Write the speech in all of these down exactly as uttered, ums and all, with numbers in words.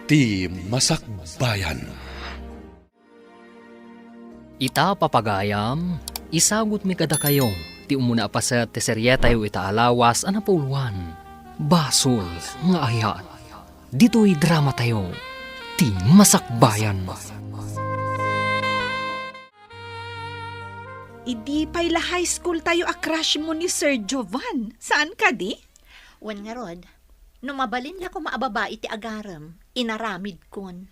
Ti Masakbayan. Ita, papagayam, isagutmi kadakayo ti umuna a paset ti serietayo ita a lawas a napuloan, Basol nga Ayat. Ditoy dramatayo, Ti Masakbayan. Idi pay la high school tayo a crush mo ni Sir Jovan, saan kadi? Wen ngarud, no mabalin la koma a babai ti agarem, inaramidkon.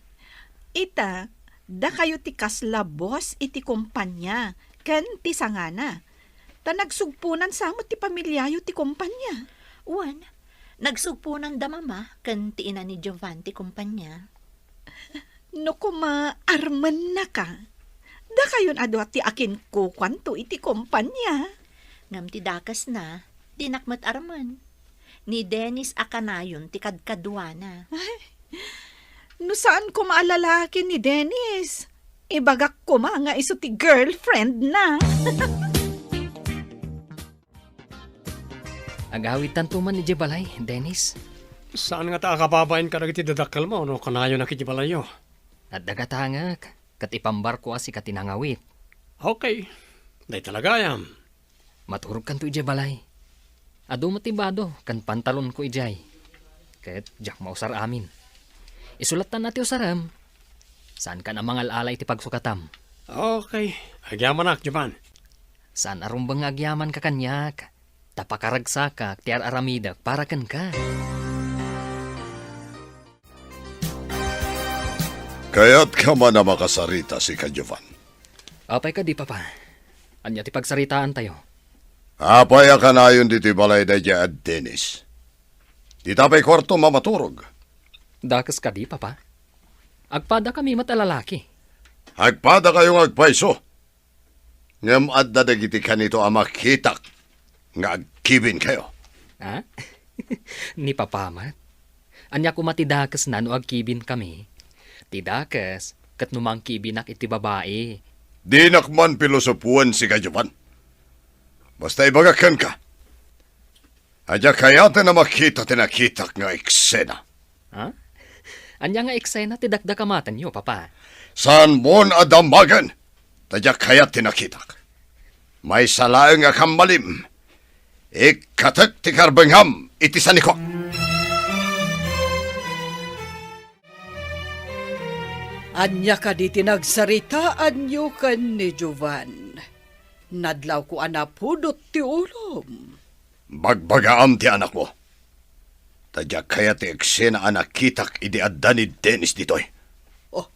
Ita, dakayo ti kasla boss iti kompania ken ti sangana. Ta nagsugponan sa met ti pamiliayo ti kompania. Wen, nagsugponan da mama ken ti ina ni Jovan ti kompania. No koma armennaka, dakayon a dua ti akinkukuanto iti kompania. Ngem ti dakesna, dinak met armen. Ni Dennis a kanayon ti kadkaduana. Ay, no saan koma a lalaki ni Dennis, ibagak koma nga isu ti girlfriend na. Agawidtanto man idiay balay, Dennis. Saan ngata a kababain kadagiti dadakkelmo no kanayonak idiay balayyo? Adda gatangek, ket ipambarko a sika ti nangawit. Okay. Dayta la gayam. Maturogkanto idiay balay. Adu met ti bado ken pantalonko idiay. Ket diak mausar amin. Isulattan a ti usarem. Saankan a mangal-ala iti pagsukatam. Okay. Agyamanak, Jovan. Saan a rumbeng nga agyamanka kaniak, ta pakaragsakak ti ar-aramidek para kenka. Kayatka man a makasarita, sika, Jovan? Apay kadi, Papa? Ania ti pagsaritaantayo? Apay a kanayon ditoy balay daydiay a Dennis? Dita pay kuartom a maturog? Dakes kadi, Papa? Agpadakami met a lalaki. Agpadakayo nga agpayso. Ngem adda dagiti kanito a makitak nga agkibinkayo. Ha? Ni Papa met? Ania koma ti dakesna no agkibinkami? Ti dakes ket no mangkibinak iti babai. Dinak man pilosopoen, sika, Jovan. Basta ibagak kenka, a diak kayaten a makita ti nakitak nga eksena. Ha? Ania nga eksena ti dakdakamatenyo, Papa? Saanmon a damagen, ta diak kayat ti nakitak. Maysa laeng a kammalim, ikkatek ti karbengam iti sanikuak. Ania kadi ti nagsaritaanyo ken ni Jovan? Nadlawko a napudot ti ulom. Bagbagaam ti anakmo. Ta diak kayat ti eksena a nakitak idi adda ni Dennis ditoy. Oh,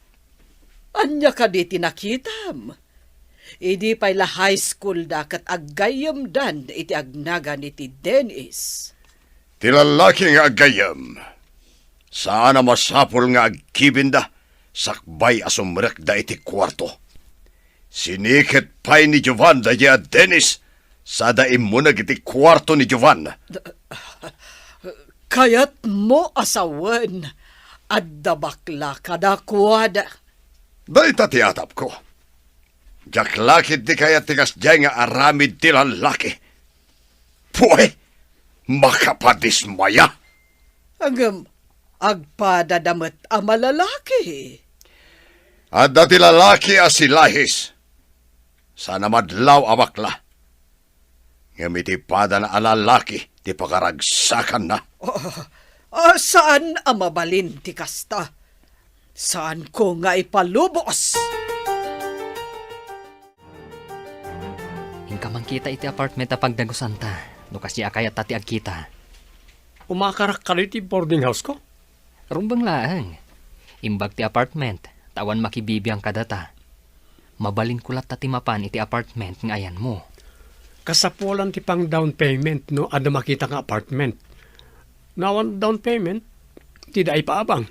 ania kadi ti nakitam? Idi pay la high school da ket aggayyemdan iti agnagan ni ti Dennis. Ti lallaki nga aggayyem, saan a masapul nga agkibinda sakbay a sumrekda iti kuarto. Siniket pay ni Jovan daydiay a Dennis, sada immuneg iti kuarto ni Jovan. Kayatmo a sawen, adda bakla kadakuada. Dayta ti atapko. Diak la ketdi kayat ti kasdiay nga aramid ti lallaki. Puy! Makapadismaya! Ngem agpadada met a malalaki. Adda ti lalaki a silahis. Saan a madlaw a bakla. Ngem iti padana a lalaki ti pakaragsakanna. Ah, ah, saan a mabalin ti kasta. Saanko nga ipalubos. Inka mangkita iti apartment a pagdagusanta, no kasdi a kayatta ti agkita. Umakarak kadi ti boarding house ko? Rumbeng laeng. Imbag ti apartment, ta awan makibibiang kadata. Mabalinko latta ti mapan iti apartment nga ayanmo. Kasapulan ti pang down payment no adda makita nga apartment. No awan down payment, ti da ipaabang.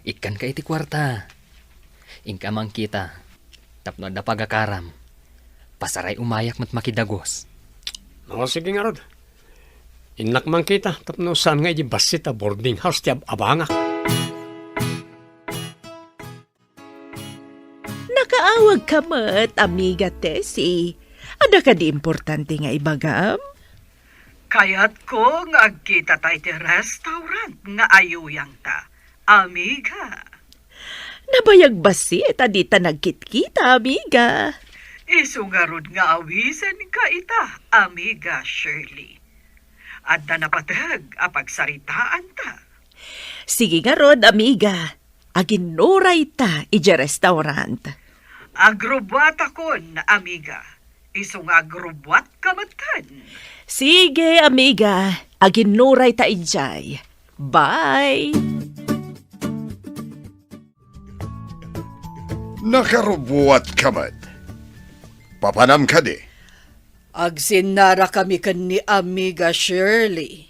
Ikkanka iti kuarta. Inka mangkita. Tapno adda pagakaram, pasaray umayak met makidagus. O, sige ngarud. Innak mangkita, tapno saan nga idiay bassit a boarding house ti ab-, abangak. Nakaawagka met, amiga Tessie. Adda kadi importante nga ibagam? Kayatko nga agkitata iti restaurant nga ayuyangta. Amiga. Nabayag bassit a dita nagkitkita, amiga. Isu ngarud nga awisenka ita, amiga Shirley. Adda napateg a pagsaritaanta. Sige ngarud, amiga. Aginnurayta idiay restaurant. Agrubuatakon, amiga. Isu nga agrubuatka metten. Sige, amiga. Aginnurayta idiay. Bye. Nakarubuatka met. Papanam kadi? Agsinnarakami ken ni Amiga Shirley.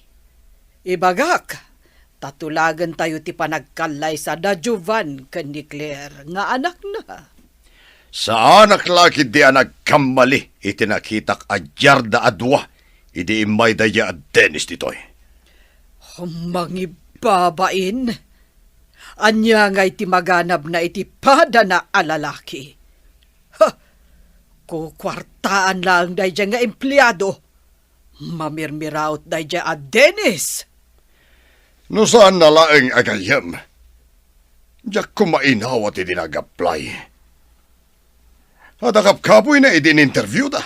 Ibagak, ta tulagentayo ti panagkallaysa da Jovan ken ni Claire nga anakna. Saanak la ketdi a nagkammali iti nakitak a diarda a dua idi immayda idiay a Dennis ditoy. Mangibbabain! Ania ngay ti maganabna iti padana a lalaki? Ha! Kukuartaan laeng daydiay nga empleado. Mamirmiraot daydiay a Dennis! No saanna laeng a gayyem, diak koma inawat idi nag-apply. Adda kapkapoyna idi in-interviewda.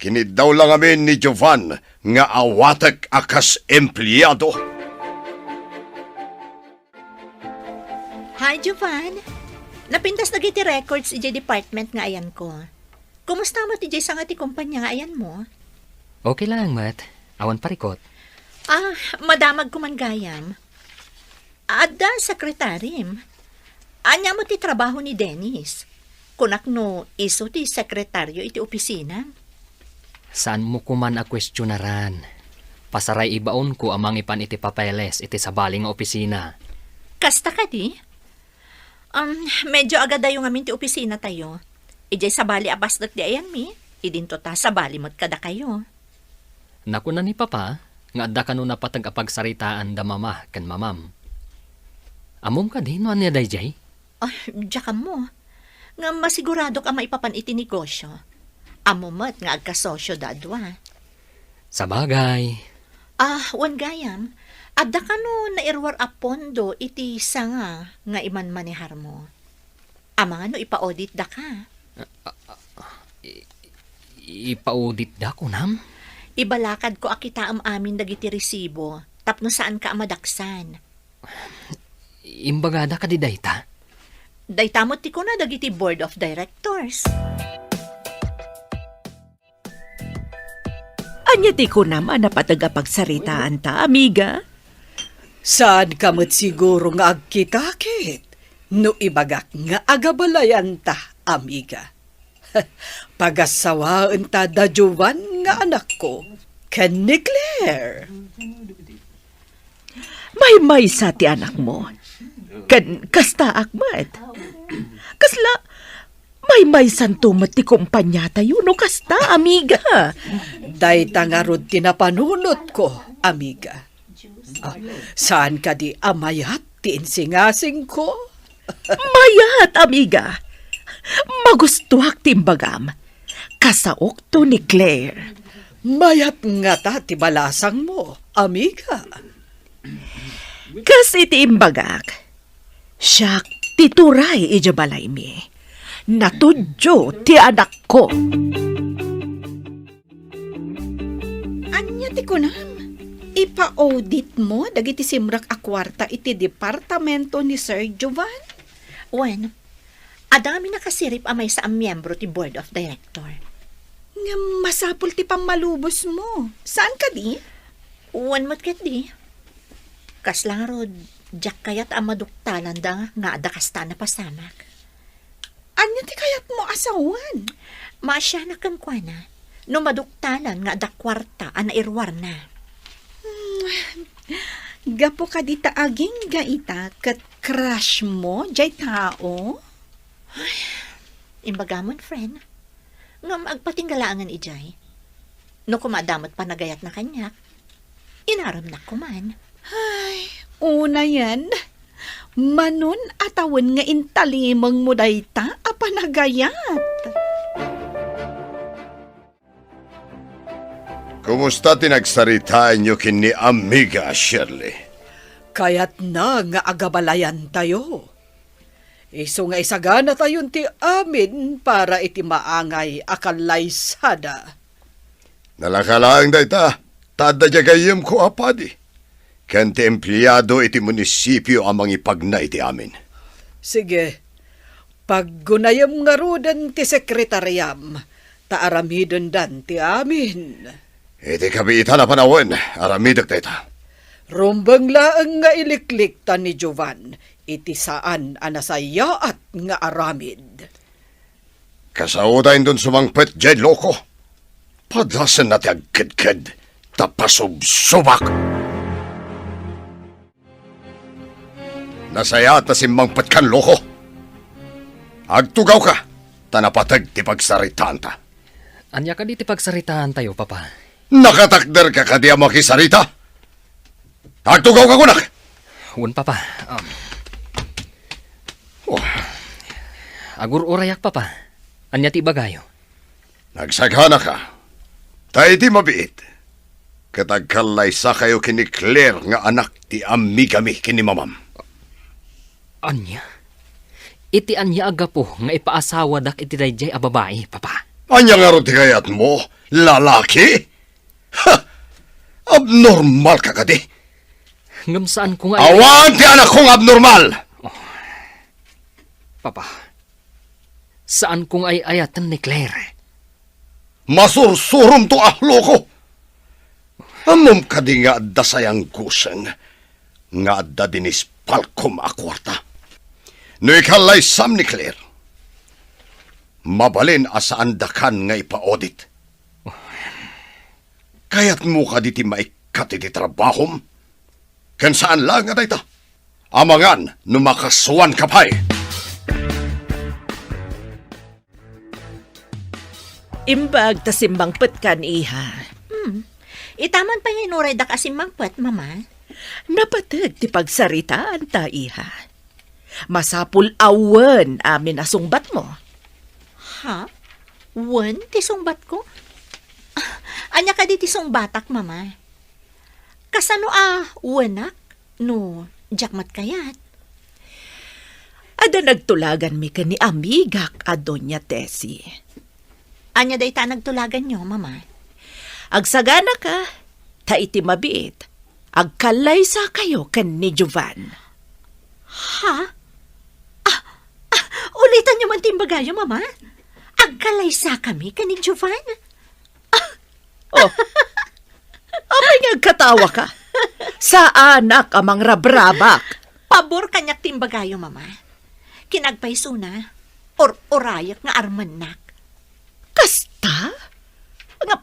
Kiniddaw la ngamin ni Jovan nga awatek a kas empleado. Hi, Jovan. Napintas dagiti records idiay department nga ayanko. Kumusta met idiay sanga ti kompania nga ayanmo? Okay laeng met. Awan parikut. Ah, madamagko man gayam. Adda sekretarim. Ania met ti trabaho ni Dennis? Kunak no isu ti sekretario iti opisina. Saanmo koman a kuestionaran. Pasaray ibaonko a mangipan iti papeles iti sabali nga opisina. Kasta kadi? Um, medyo agadayo ngamin ti opisinatayo. Idiay sabali a pasdek ti ayanmi, idinto ta sabali met kadakayo. Nakuna ni Papa nga adda kano napateg a pagsaritaan da Mama ken Mamam. Ammom kadi no ania daydiay? Ah, diak ammo. Ngem masiguradok a maipapan iti negosyo. Ammo met nga agkasosio da a dua. Sabagay. Ah, wen gayam, adda kano nairuar a pondo iti sanga nga imanmaneharmo? Amangan no ipa-audit daka. I-, ipa-audit da, kunam? Ibalakadko a kitaem amin dagiti resibo tapno saanka a madaksan. Imbagada kadi dayta? Dayta met ti kuna dagiti board of directors. Ania ti kunam a napateg a pagsaritaanta, amiga? Saanka met siguro nga agkitakit no ibagak nga agabalayanta, amiga. Pagassawaenta da Jovan nga anakko ken ni Claire. Maymaysa ti anakmo. Ken kastaak met. Kasla, maymaysanto met ti kompaniatayo no kasta, amiga. Dayta ngarud ti napanunotko, amiga. Ah, saan kadi a mayat ti insingasingko? Mayat, amiga. Magustuak ti imbagam. Kasaokto ni Claire. Mayat ngata ti balasangmo, amiga. Kas iti imbagak, siak ti turay idiay balaymi. Natudyo ti anakko. Ania ti kunam? Ipa-auditmo dagiti simrek a kuarta iti departamento ni Sir Jovan? Wen, adda ngamin nakasirib a maysa a miyembro ti board of director. Ngem masapul ti pammalubosmo. Saan kadi? Wen met ketdi. Kasla ngarud, diak kayat a maduktalanda nga adda kasta a napasamak. Ania ti kayatmo a sawen? Maasianak kenkuana no maduktalan nga adda kuarta a nairuarna. Hmm, gapu kadi ta agingga ita ket crushmo jay tao? Ay, imbagamon, friend. Ngem agpatingga laengen idiay. No koma adda met panagayatna kaniak, inaremnak koman. Ay, unayen, manon a tawen nga intalimengmo dayta a panagayat. Kumusta ti nagsaritaenyo ken ni Amiga Shirley? Kayatna nga agabalayantayo. Isu nga isaganatayon ti amin para iti maangay a kallaysada. Nalaka laeng dayta, ta adda diay gayyemko a padi, ken ti empleado iti munisipio a mangipagna iti amin. Sige, paggunayem ngaruden ti sekretariam, ta aramidendan ti amin. Iti kabiitan a panawen, aramidek dayta. Rumbeng laeng nga iliklikta ni Jovan iti saan a nasayaat nga aramid. Kasaoda inton sumangpet diay loko. Padasenna ti agkedked, ta pasubsubak. Nasayaat a simmangpetkan, loko. Agtugawka, ta napateg ti pagsaritaanta. Ania kadi ti pagsaritaantayo, Papa? Nakatakderka kadi a makisarita? Agtugawka kunak! Wen, Papa. Um, oh. Agur-urayak, Papa. Ania ti ibagayo? Nagsaganaka. Ta iti mabiit, ket agkallaysakayo ken ni Claire nga anak ti amigami ken ni mamam. Ania? Iti ania a gapu nga ipaasawadak iti daydiay a babai, Papa? Ania ngarud ti kayatmo? Lalaki? Ha! Abnormal ka kadi? Ngem saanko nga ay- Awan ti anakko nga abnormal! Oh. Papa, saanko nga ay-ayaten ni Claire. Masursurom to a loko! Ammom kadi nga adda sayanggosen nga adda dinispalkom a kuarta? No ikallaysam ni Claire, mabalin a saandakan nga ipa-audit. Kayatmo kadi ti maikkat iti trabahom? Ken saan laeng a dayta. Amangan no makasuanka pay. Imbag ta simmangpetkan, iha. Hmm. Ita man pay nga inuray daka a simmangpet, Mama. Napateg ti pagsaritaanta, iha. Masapul a wen amin a sungbatmo. Ha? Wen ti sungbatko? Ah, ania kadi ti sungbatak, Mama? Kasano a wenak no diak met kayat? Adda nagtulaganmi ken ni amigak a Doña Tessie. Ania dayta a nagtulaganyo, Mama? Agsaganaka, ta iti mabiit, agkallaysakayo ken ni Jovan. Ha? Ah, ah, ulitanyo man ti imbagayo, Mama? Agkallaysakami ken ni Jovan? Oh. Apay nga agkatawaka? Saanak a mangrabrabak. Pabor kaniak ti imbagayo, Mama. Kinagpaysona, or-urayak nga armennak. Kasta? Nga,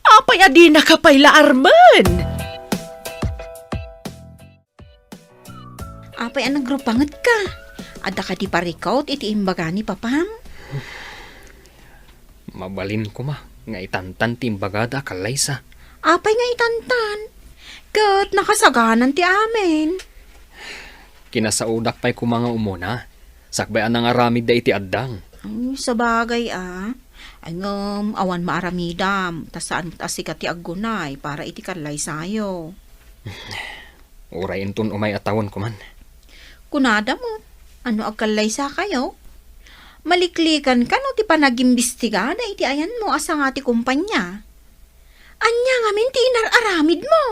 apay a dinaka pay la armen? Apay a nagrupangetka? Adda kadi parikut iti imbaga ni papam? Mabalin koma nga itantan ti imbagada a kallaysa. Apay nga itantan? Ket nakasaganan ti amin. Kinasaodak pay koma nga umuna, sakbay a nangaramidda iti addang. Ay, sabagay a. Ay, ngem, awan maaramidam, ta saan met a sika ti aggunay para iti kallaysayo. Uray inton umay a tawen koman. Kunada met, no agkallaysakayo, maliklikanka no ti panagimbistigada iti ayanmo a sanga ti kumpanya. Ania ngamin ti inar-aramidmo?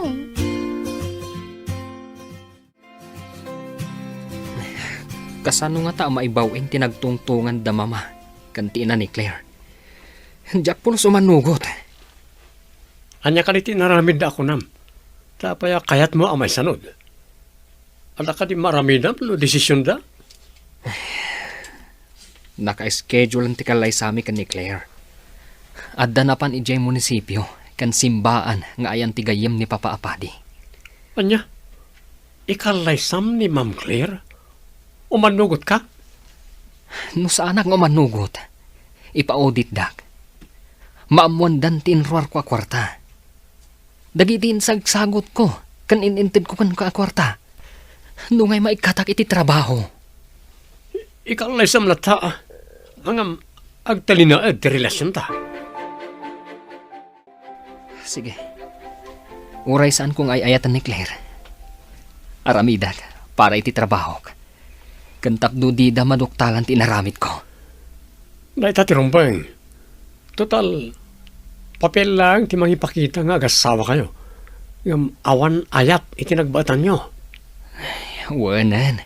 Kasano ngata a maibaw-in ti nagtungtonganda, Mama, ken ti ina ni Claire? Diak pulos umanugot. Ania kadi ti inaramidda a kunam? Ta apay a kayatmo a maisanud? Adda kadi maaramidam no desisionda? Naka-schedule ti kallaysami ken ni Claire. Adda napan idiay munisipio ken simbaan nga ayan ti gayyem ni Papa a Padi. Ania? Ikallaysam ni Ma'am Claire? Umanugotka? No saanak nga umanugot, ipa-auditdak. Maammoandan ti inruarko a kuarta. Dagiti insagsagutko ken in-intedko kenka a kuarta, no ngay maikkatak iti trabaho. Ikallaysam latta, ngem agtalinaed ti relasionta. Sige. Uray saanko nga ay-ayaten ni Claire, Aramidek para iti trabahok, ken tapno dida maduktalan ti inaramidko. Dayta ti rumbeng. Total, papel laeng ti mangipakita nga agasawa kayo. Ngem awan ayat iti nagbaetanyo. Wenen.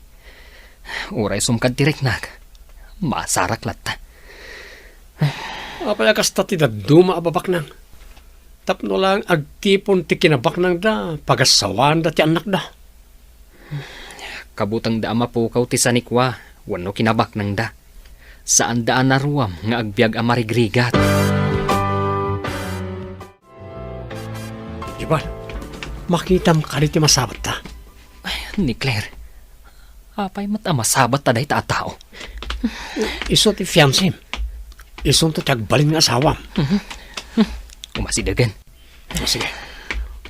Uray sumkad ti riknak, masarak latta. Apay a kasta ti dadduma a babaknang? Tapno lang agtipon ti kinabaknangda, pagasawaanda ti annakda. Kabutengda a mapukaw ti sanikua wenno kinabaknangda. Saanda a naruam nga agbiag a marigrigat. Jovan, makitam kadi ti masabatta? Ay, ni Claire, apay met a masabatta dayta a tao? Isu ti fiancem. Isunto ti agbalin nga asawam. Mhm. Umasidegen. O, sige.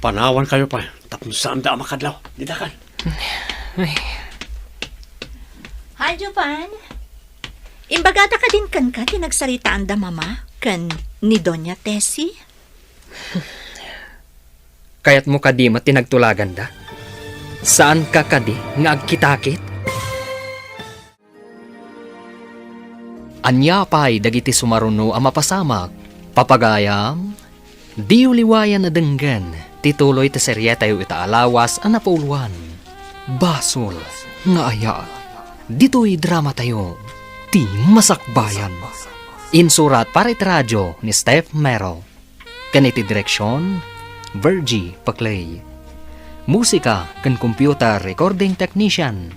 Panawan kayo pa, tapno saanda a makadlaw. Didakan. Ay. Hi, Jovan. Imbagada kadin kenka ti nagsaritaanda Mama ken ni Doña Tessie? Kayatmo kadi met ti nagtulaganda? Saanka kadi nga agkitakit? Ania pay dagiti sumaruno a mapasamak? Papagayam, diyo liwayan a denggen ti tuloy ti serietayo ita a lawas a napauluan, Basol nga Ayat. Ditoy dramatayo, Ti Masakbayan. Insurat para iti radio ni Steph Mero. Ken iti direksion, Virgie Paclay. Musika ken computer recording technician,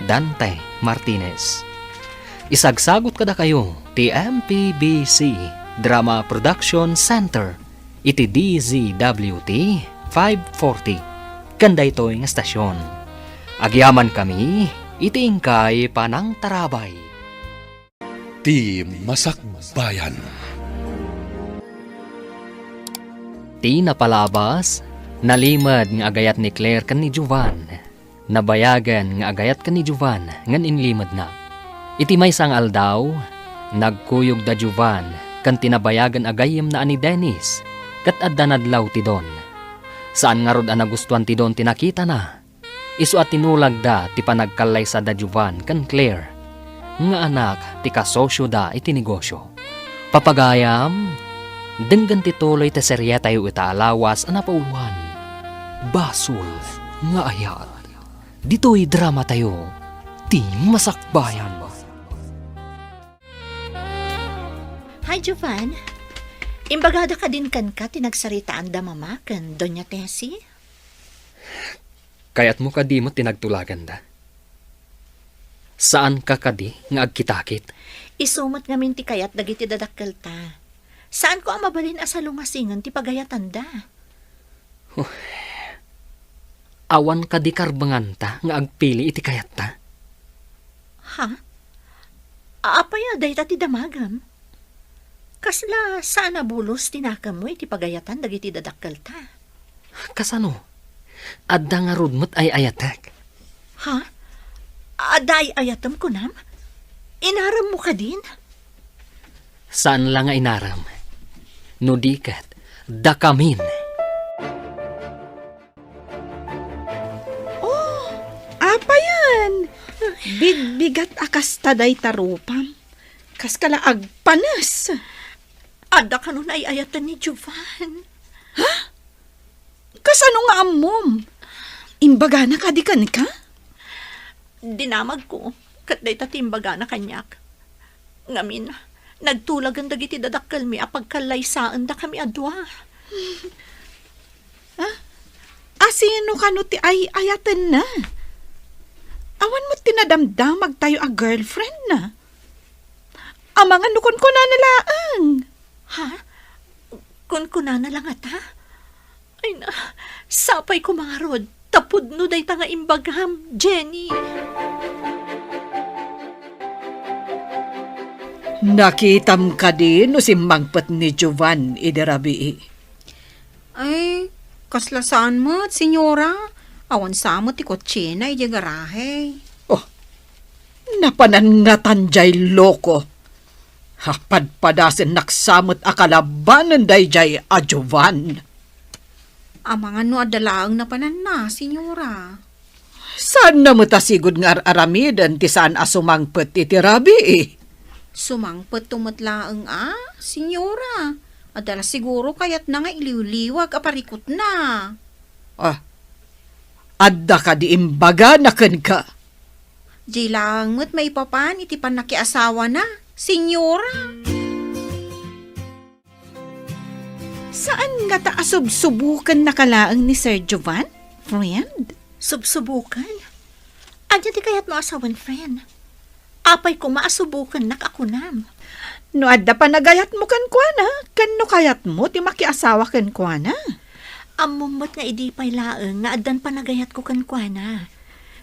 Dante Martinez. Isagsagut kadakayo ti M P B C Drama Production Center iti D Z W T five forty ken daytoy nga stasyon. Agyamankami iti inkay panangtarabay. Ti Masakbayan. Ti napalabas, nalimed nga agayat ni Claire ken ni Jovan. Nabayagen nga agayat ken ni Jovan ngem inlimedna. Iti maysa nga aldaw, nagkuyog da Jovan ken ti nabayagen a gayyemna a ni Dennis, ket adda nadlaw ti Don. Saan ngarud a nagustuan ti Don ti nakitana. Isu a tinulagda ti panagkallaysa da Jovan ken Claire, nga anak ti kasosioda iti negosio. Papagayam, denggen ti tuloy ti serietayo ita a lawas a napauluan, Basol nga Ayat. Ditoy dramatayo, Ti Masakbayan. Hi, Jovan. Imbagada kadin kenka ti nagsaritaanda Mama ken Doña Tessie? Kayatmo kadi met ti nagtulaganda? Saanka kadi nga agkitakit? Isu met ngamin ti kayat dagiti dadakkelta. Saanko a mabalin a salungasingen ti pagayatanda. Huh. Awan kadi karbenganta nga agpili iti kayatta? Ha? Apay a dayta ti damagem? Kasla saan a bulos ti nakemmo iti pagayatan dagiti dadakkelta? Kasano? Adda ngarud met ay-ayatek. Ha? Adda ay-ayatem kunam? Inaremmo kadin? Saan la nga inarem. No di ket, dakamin. Oh, apayan? Bigbigat a kasta dayta rupam. Kaskala agpanes. Adda kano ay-ayaten ni Jovan. Ha? Kasano nga ammom? Imbagana kadi kenka? Dinamagko, ket dayta ti imbagana kaniak. Ngamin, nagtulagen dagiti dadakkelmi a pagkallaysaendakami a dua. Ah? Asino kano ti ay-ayatenna? Awan met ti nadamdamagtayo a girlfriendna. Amangan no kunkunana laeng. Ha? Kunkunana la ngata? Ay na, sapay koma ngarud, ta pudno dayta nga imbagam, Jenny. Nakitam kadi no simmangpet ni Jovan idi rabii? Ay, kasla saan met, senyora. Awan sa met ti kotsena idiay garahe. Oh, napanan ngatan jay loko. Ha, padpadasennak sa met a kalabanen dayjay a Jovan. Amangan no adda laeng napananna, senyora. Saanna met a sigud nga ar-aramiden ti saan a sumangpet iti rabii? Sumangpetto met laeng a, Senyora. Adda la siguro kayatna nga iliwliwag a parikutna. Ah, adda kadi imbagana kenka? Di laeng met maipapan iti pannakiasawana, Senyora. Saan ngata a subsubokennaka laeng ni Sir Jovan, friend? Subsuboken? Ania ti kayatmo a sawen, friend? Apay koma a subokennak a kunam? No adda panagayatmo kenkuana, ken no kayatmo ti makiasawa kenkuana. Ammom met nga idi pay laeng nga addan panagayatko kenkuana.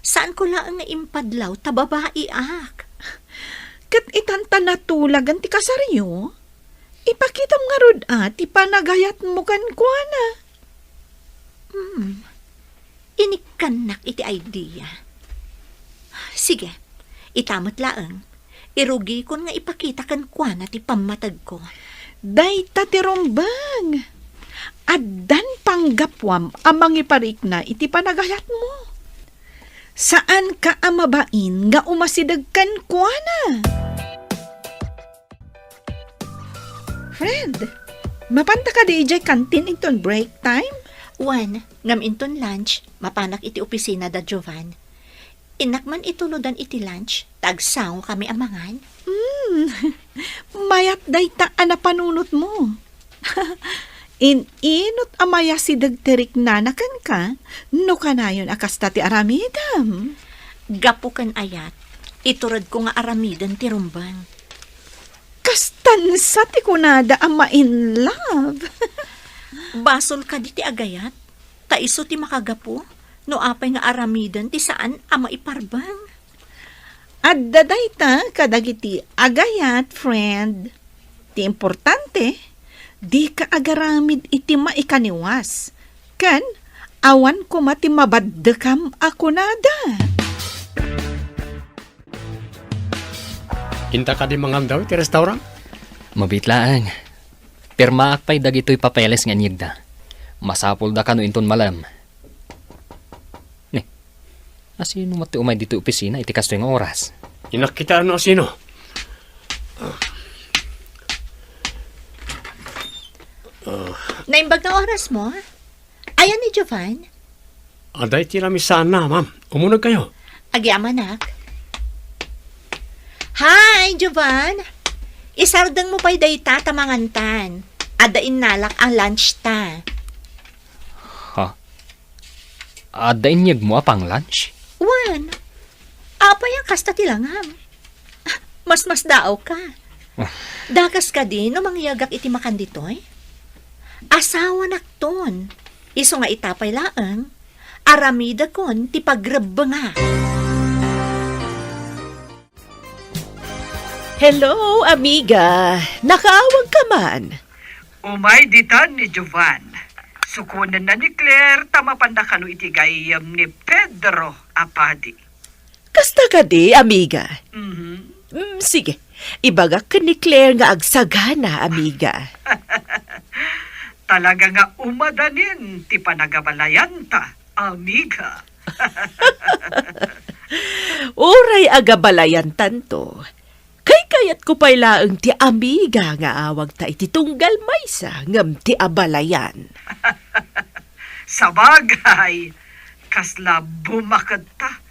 Saanko laeng nga impadlaw ta babaiak. Ket itan ta natulagan ti kasaryo, ipakitam ngarud a ti panagayatmo kenkuana. Hmm. Inikkannak iti idea. Sige, ita met laeng. Irugikon nga ipakita kenkuana ti pammategko. Dayta ti rumbeng. Addan panggapuam a mangiparikna iti panagayatmo. Saanka a mabain nga umasideg kenkuana. Friend, mapanta kadi idiay kantin inton break time? Wen, ngem inton lunch, mapanak iti opisina da Jovan. Innak man itulodan iti lunch, ta agsangokami a mangan. Hmm, mayat dayta a napanunotmo. In-inot a mayasideg ti riknana kenka, no kanayon a kasta ti aramidem. Gapu ken ayat, ituredko nga aramiden ti rumbeng. Kastansa ti kunada a ma-in love. Basol kadi ti agayat, ta isu ti makagapu, no apay nga aramiden ti saan a maiparbeng. Adda dayta kadagiti agayat, friend. Ti importante, dika agaramid iti maikaniwas, ken awan koma ti mabaddekam a kunada. Inta kadi mangandaw iti restaurant? Mabiit laeng. Pirmaak pay dagitoy papeles nga inyegda. Masapulda kano inton malem. Ni, asino met ti umay ditoy opisina iti kastoy nga oras? Innak kitaen no asino. Ah. Ah. Naimbag nga orasmo? Ayan ni Jovan? Adda iti lamisaanna, ma'am. Umunegkayo. Agyamanak. Hi, Jovan! Isardengmo pay dayta ta mangantan. Adda innalak a lunch ta. Ha? Adda inyegmo a pang-lunch? Wen. Apay a kasta ti langam? Masmasdaawka. Ah. Dakes kadi no mangyegak iti makan ditoy? Asawanakton. Isu nga ita pay laeng, aramidekon ti pagrebbengak. Hello, amiga. Nakaawagka man? Umay ditan ni Jovan. Sukonenna ni Claire ta mapanda kano iti gayyem ni Pedro a padi. Kasta kadi, amiga? Mhm. Mm, sige. Ibagak ken ni Claire nga agsagana, amiga. Talaga nga umadanin ti panagabalayanta, amiga. Uray agabalayantanto, kaykayatko pay laeng ti amiga nga awagta iti tunggal maysa ngem ti abalayan. Sabagay, kasla bumaketta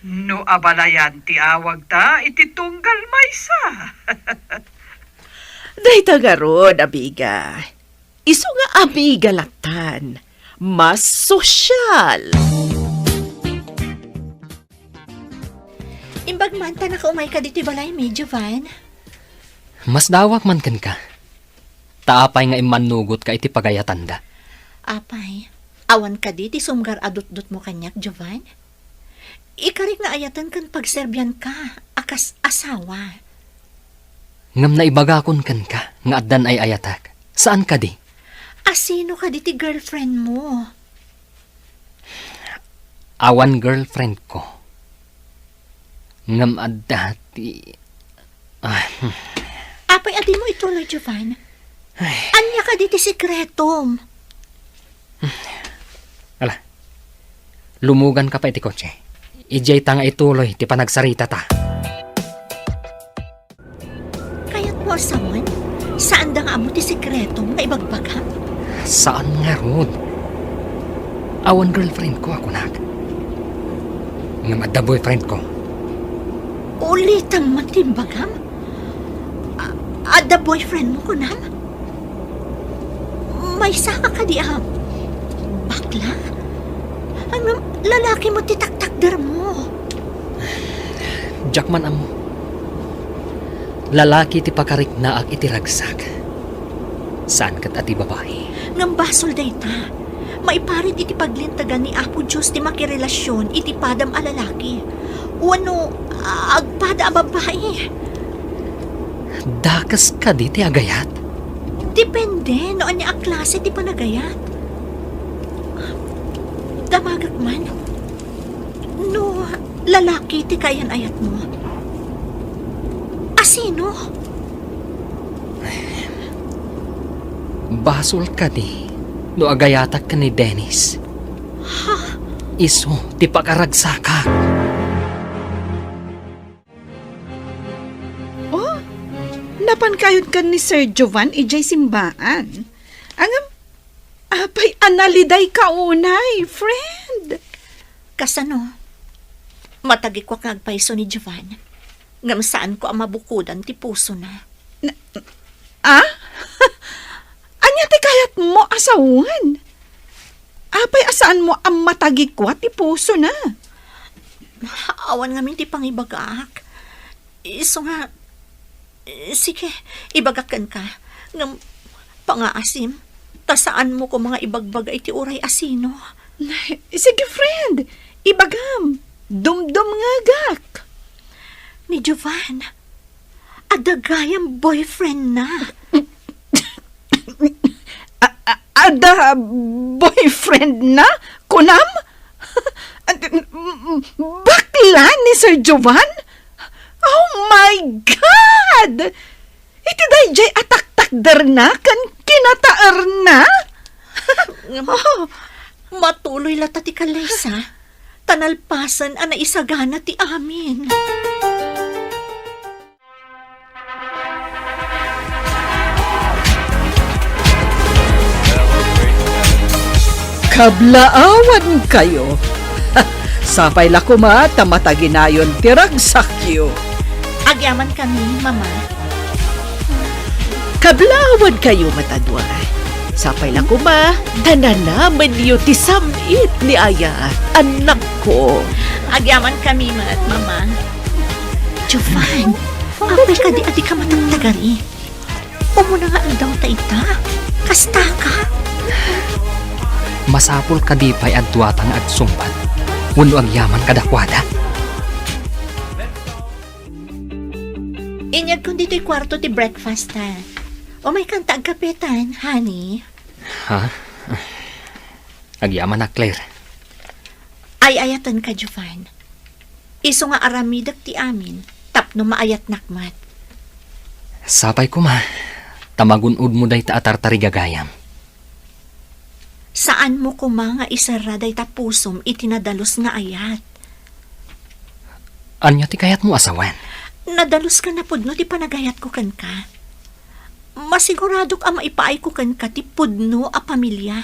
no abalayan ti awagta iti tunggal maysa. Dayta ngarud, amiga. Isu nga amiga lattan, mas sosyal. Imbag man ta nakaumayka ditoy balaymi, Jovan. Masdaawak man kenka. Ta apay nga immannugotka iti pagayatanda? Apay, awan kadi ti sumgar a dutdutmo kaniak, Jovan? Ikarik nga ayaten ken pagserbianka a kas asawa. Ngem naibagakon kenka nga addan ay-ayatek. Saan kadi? Asino kadi ti girlfriendmo? Awan girlfriendko. Ngem adda ti, ah, hmm. Apay a dimo ituloy, Jovan? Ay. Ania kadi ti sekretom? Ala, lumuganka pay iti kotse. Idiay ta nga ituloy ti panagsaritata. Kayatmo a sawen? Saanda nga ammo ti sekretom nga ibagbagam? Saan ngarud. Awan girlfriend ko a kunak. Ngem adda boyfriend ko. Ulitam man ti imbagam? A-, adda boyfriend mo, kunam? Maysa ka kadi a bakla? Ano, lalaki mo ti taktakder mo? Diak man ammo. Lalaki ti pakariknaak iti ragsak. Saan ket a ti babai. Ngem basol dayta. Maiparit iti paglintegan ni Apo Dios ti makirelasion iti padam a lalaki. Wenno agpada a babai. Dakes kadi ti agayat? Depende no ania a klase ti panagayat. Damagek man. No lalaki ti kaayan-ayatmo, a sino? Basol kadi no agayatak ken ni Dennis? Ha? Isu ti pakaragsakak. Oh, napan kayod ken ni Sir Jovan idiay simbaan. Ngem, apay a nalidayka unay, friend? Kasano? Matagikuak nga agpayso ni Jovan. Ngem saanko a mabukodan ti pusona. Na, ah? Ania ti kayatmo a sawen? Apay a saanmo a matagikua ti pusona? Awan ngamin ti pangibagak. Isu nga, sige, ibagak kenka. Ngem pangaasim, ta saanmo koma nga ibagbaga iti uray a sino. Sige, friend, ibagam. Dumdumngegak. Ni Jovan, adda gayam boyfriend na. A-, a-, adda boyfriend na? Kunam? Bakla ni Sir Jovan? Oh my God! Iti daydiay a taktakderna ken kinataerna? Ngem, oh, matuloy latta ti kallaysa, ta nalpasen a naisagana ti amin. Kablaawankayo. Sapay la koma ta mataginayon ti ragsakyo. Agyamankami, Mama. Kablaawankayo met a dua. Sapay la koma ta nanamenyo ti sam-it ni Ayat, annakko. Agyamankami met, Mama. Jovan, apay kadi a dika matagtagari? Umuna nga aldaw ta ita. Kastaka. Masapul kadi pay a duata nga agsungbat wenno agyaman kadakuada? Inyagkon ditoy kuarto ti breakfast, ha. Umaykan ta agkapetan, honey. Ha? Agyamanak, Claire. Ay-ayatenka, Jovan. Isu nga aramidek ti amin tapno maayatnak met. Sapay koma, ta magun-odmo dayta a tartarigagayam. Saanmo koma nga iserra dayta pusom iti nadalus nga ayat. Ania ti kayatmo a sawen? Nadalus ken napudno ti panagayatko kenka. Masiguradok a maipaayko kenka ti pudno a pamilia.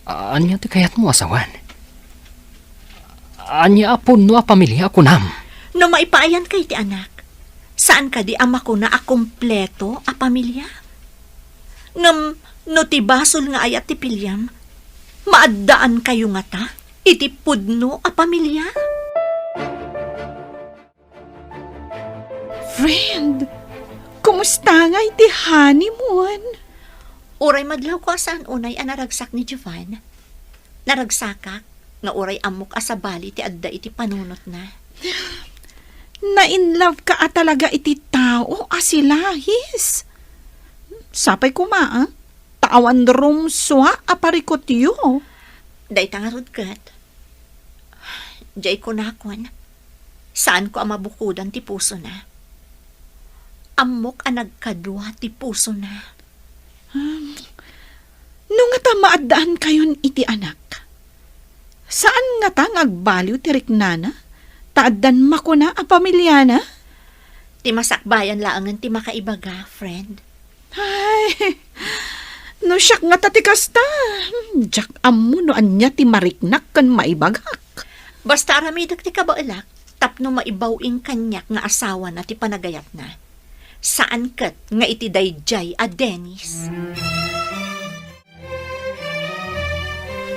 Ania ti kayatmo a sawen? Ania a pudno a pamilia a kunam? No maipaayanka iti anak, saan kadi a makuna a kompleto a pamilia? Ngem no ti basol nga ayat ti piliam, maaddaankayo ngata iti pudno a pamilia? Friend, kumusta ngay ti honeymoon? Uray madlawko a saan unay a naragsak ni Jovan. Naragsakak nga uray ammok a sabali ti adda iti panunotna. Na-in love ka a talaga iti tao a si Lahis. Sapay koma, ah, ta awan rumsua a parikutyo. Dayta ngarud ket, diay kunakon, saanko a mabukodan ti pusona. Ammok a nagkadua ti pusona. Hmm. No ngata maaddaankayon iti anak, Saan ngata nga agbaliw ti riknana? Ta addan makuna a pamiliana? Ti masakbayan laengen ti makaibaga, friend. Ay, no siak ngata ti kasta, diak ammo no ania ti mariknak ken maibagak. Basta aramidek ti kabaelak tapno maibaw-ing kaniak nga asawana ti panagayatna. Saan ket nga iti daydiay a Dennis.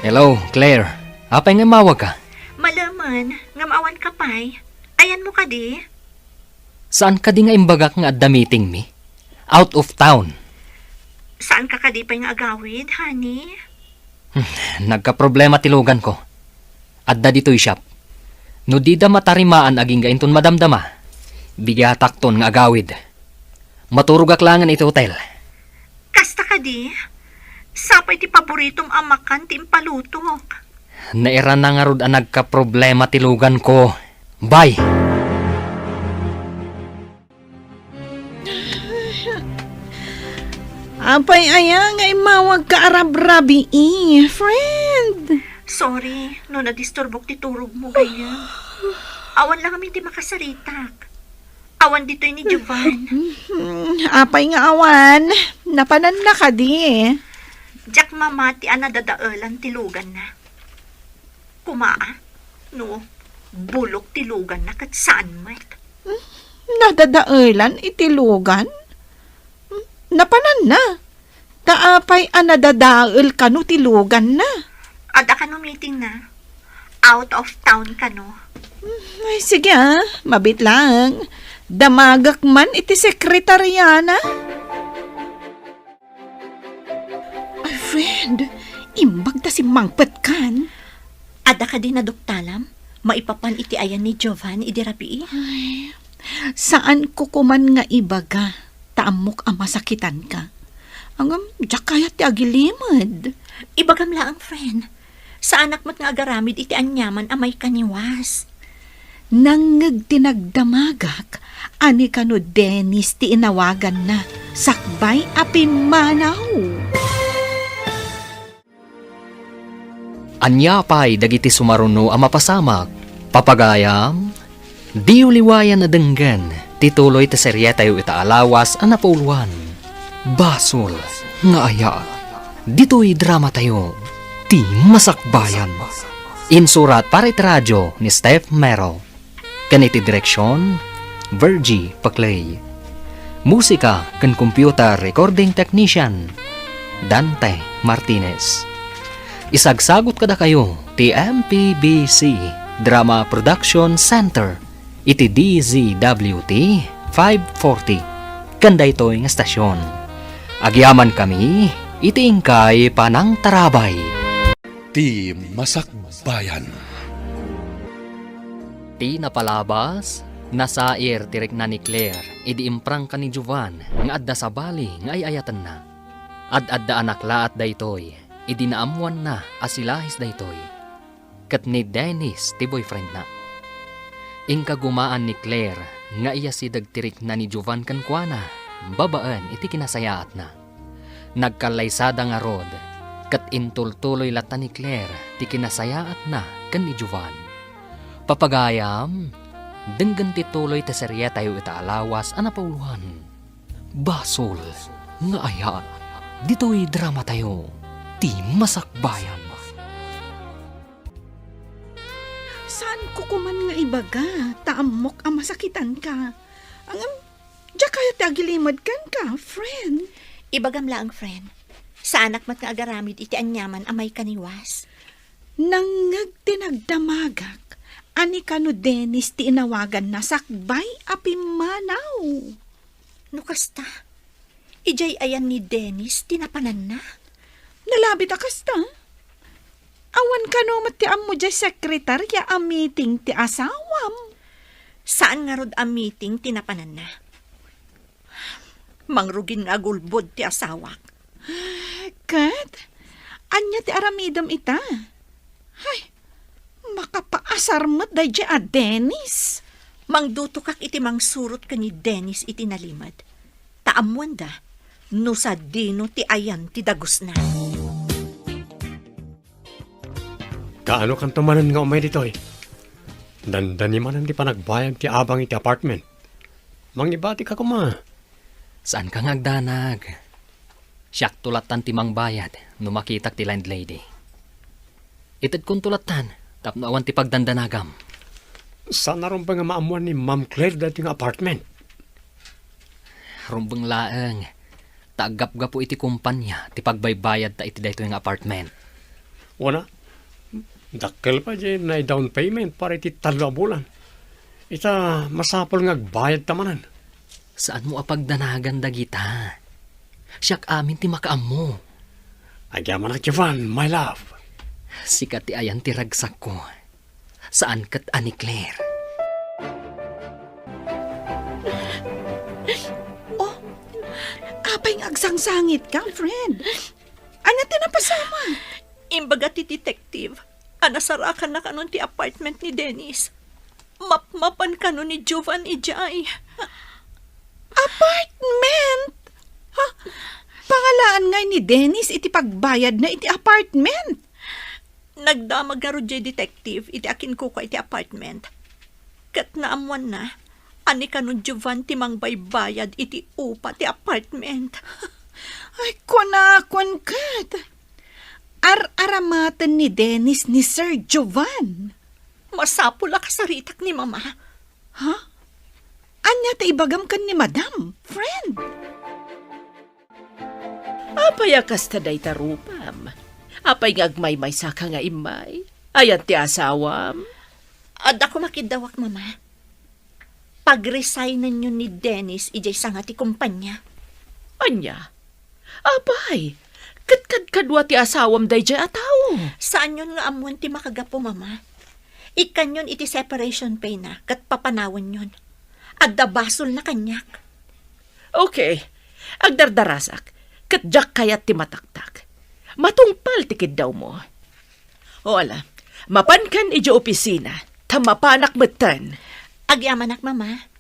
Hello, Claire. Apay nga immawagka? Malemen, ngem awan ka pay. Ayanmo kadi? Saan kadi nga imbagak nga adda meeting mi? Out of town. Saan ka kadi pay nga agawid, honey? Hmm, nagkaproblema ti lugan ko. Adda ditoy shop. No dida matarimaan agingga inton madamdama, bigatakton nga agawid. Maturogak laengen iti hotel. Kasta kadi? Sapay ti paboritom a makan ti impalutok. Nairana ngarud a nagkaproblema ti lugan ko. Bye! Apay aya nga immawagka a rabrabii, friend? Sorry, no nadisturbok ti turogmo, gayyem. Awan la ngamin ti makasaritak. Awan ditoy ni Jovan. Hmm, apay nga awan? Napananna kadi? Diak mamati a nadadaelan ti luganna. Kuma, no, bulok ti luganna ket saan met. Nadadaelan iti lugan? Napananna? Ta apay a nadadael kano ti luganna? Adda kano meetingna. Out of town kano. Ay, sige ah, mabit lang. Damagak man iti sekretariana. Ay, friend, imbag ta simmangpetkan. Adda kadi naduktalam? Maipapan iti ayan ni Jovan idi rabii? Ay, saan ko kuman nga ibaga, ta ammok a masakitanka. Ngem, diak kayat ti agilimed. Ibagam laeng, friend. Saanak met nga agaramid iti aniaman a maikaniwas. Nangngeg ti nagdamagak a ni kano Dennis ti inawaganna sakbay a pimmanaw. Ania pay dagiti sumaruno a mapasamak, papagayam? Diyo liwayan a denggen ti tuloy ti serietayo ita a lawas a napauluan, Basol nga Ayat. Ditoy dramatayo, Ti Masakbayan. Insurat para iti radio ni Steph Mero. Ken iti direksion, Virgie Paclay. Musika ken computer recording technician, Dante Martinez. Isagsagut kadakayo ti M P B C Drama Production Center iti D Z W T five forty ken daytoy nga stasyon. Agyamankami iti inkay panangtarabay. Ti Masakbayan. Ti napalabas, nasair ti rikna ni Claire idi imprangka ni Jovan nga adda sabali nga ay-ayatenna. Ad-adda a naklaat daytoy idi naammoanna a si Lahis daytoy, ket ni Dennis ti boyfriendna. Inkagumaan ni Claire nga iyasideg ti rikna ni Jovan kenkuana babaen iti kinasayaatna. Nagkallaysada ngarud, ket intultuloy latta ni Claire ti kinasayaatna ken ni Jovan. Papagayam, denggen ti tuloy ti serietayo ita a lawas a napauluan. Basol nga Ayat. Ditoy dramatayo, Ti Masakbayan. Saan ko kuman nga ibaga, ta ammok a masakitanka. Ngem, diak kayat ti agilimedka, friend. Ibagam laeng, friend. Saanak met nga agaramid iti aniaman a maikaniwas. Nangngeg ti nagdamagak a ni kano Dennis ti inawaganna sakbay a pimmanaw. No kasta, idiay ayan ni Dennis ti napananna? Nalabit a kasta? Awan kano met ti ammo diay sekretaria a meeting ti asawam. Saan ngarud a meeting ti napananna? Mangrugin nga agulbod ti asawak. Ket, ania ti aramidem ita? Hay, makapaasar met daydiay a Dennis. Mangdutokak iti mangsurot ken ni Dennis iti nalimed. Ta ammoenda no sadino ti ayan ti dagusna. Kaano kanto manen nga umay ditoy? Dandani manen ti panagbayad ti abang iti apartment. Mangibatika koma. Saanka nga agdanag. Siakto lattan ti mangbayad no makitak ti landlady. Itedkonto lattan tapno awan ti pagdandanagam. Saan a rumbeng nga maammuan ni Ma'am Claire daytoy nga apartment. Rumbeng laeng, ta aggapgapu iti kumpanya ti pagbaybayadta iti daytoy nga apartment. Wana, dakkel pay diay nai-down payment para iti tallo a bulan. Ita, masapul nga agbayadta manen. Saanmo a pagdanagan dagita. Siak amin ti makaammo. Agyamanak, Jovan, my love. Sika ti ayan ti ragsakko. Saan ket a ni Claire. Oh, apay nga agsangsangitka, friend? Ania ti napasamak? Imbaga ti detective a nasarakanna kanon ti apartment ni Dennis. Mapmapan kano ni Jovan idiay. Apartment? Ha? Pangalaan ngay ni Dennis iti pagbayadna iti apartment? Nagdamag ngarud diay detective iti akinkukua iti apartment. Ket naammuanna a ni kano Jovan ti mangbaybayad iti upa ti apartment. Ay, kunak, kunak. Ar-aramaten ni Dennis ni Sir Jovan. Masapul a kasaritak ni Mama. Ha? Ania ti ibagam ken ni Madam, friend? Apay a kasta dayta rupam? Apay nga agmaymaysaka nga immay? Ayan ti asawam? Adda koma kiddawak, Mama. Pagresignnyo ni Dennis idiay sanga ti kumpanya. Ania? Apay, ket kadkadua ti asawam daydiay a tao? Saanyon nga ammon ti makagapu, Mama. Ikkanyon iti separation pay na ket papanawenyon. Adda basolna kaniak. Okay, agdardarasak, ket diak kayat ti mataktak. Matungpal ti kiddawmo. O ala, mapankan idiay opisina, ta mapanak metten. Agyamanak, Mama.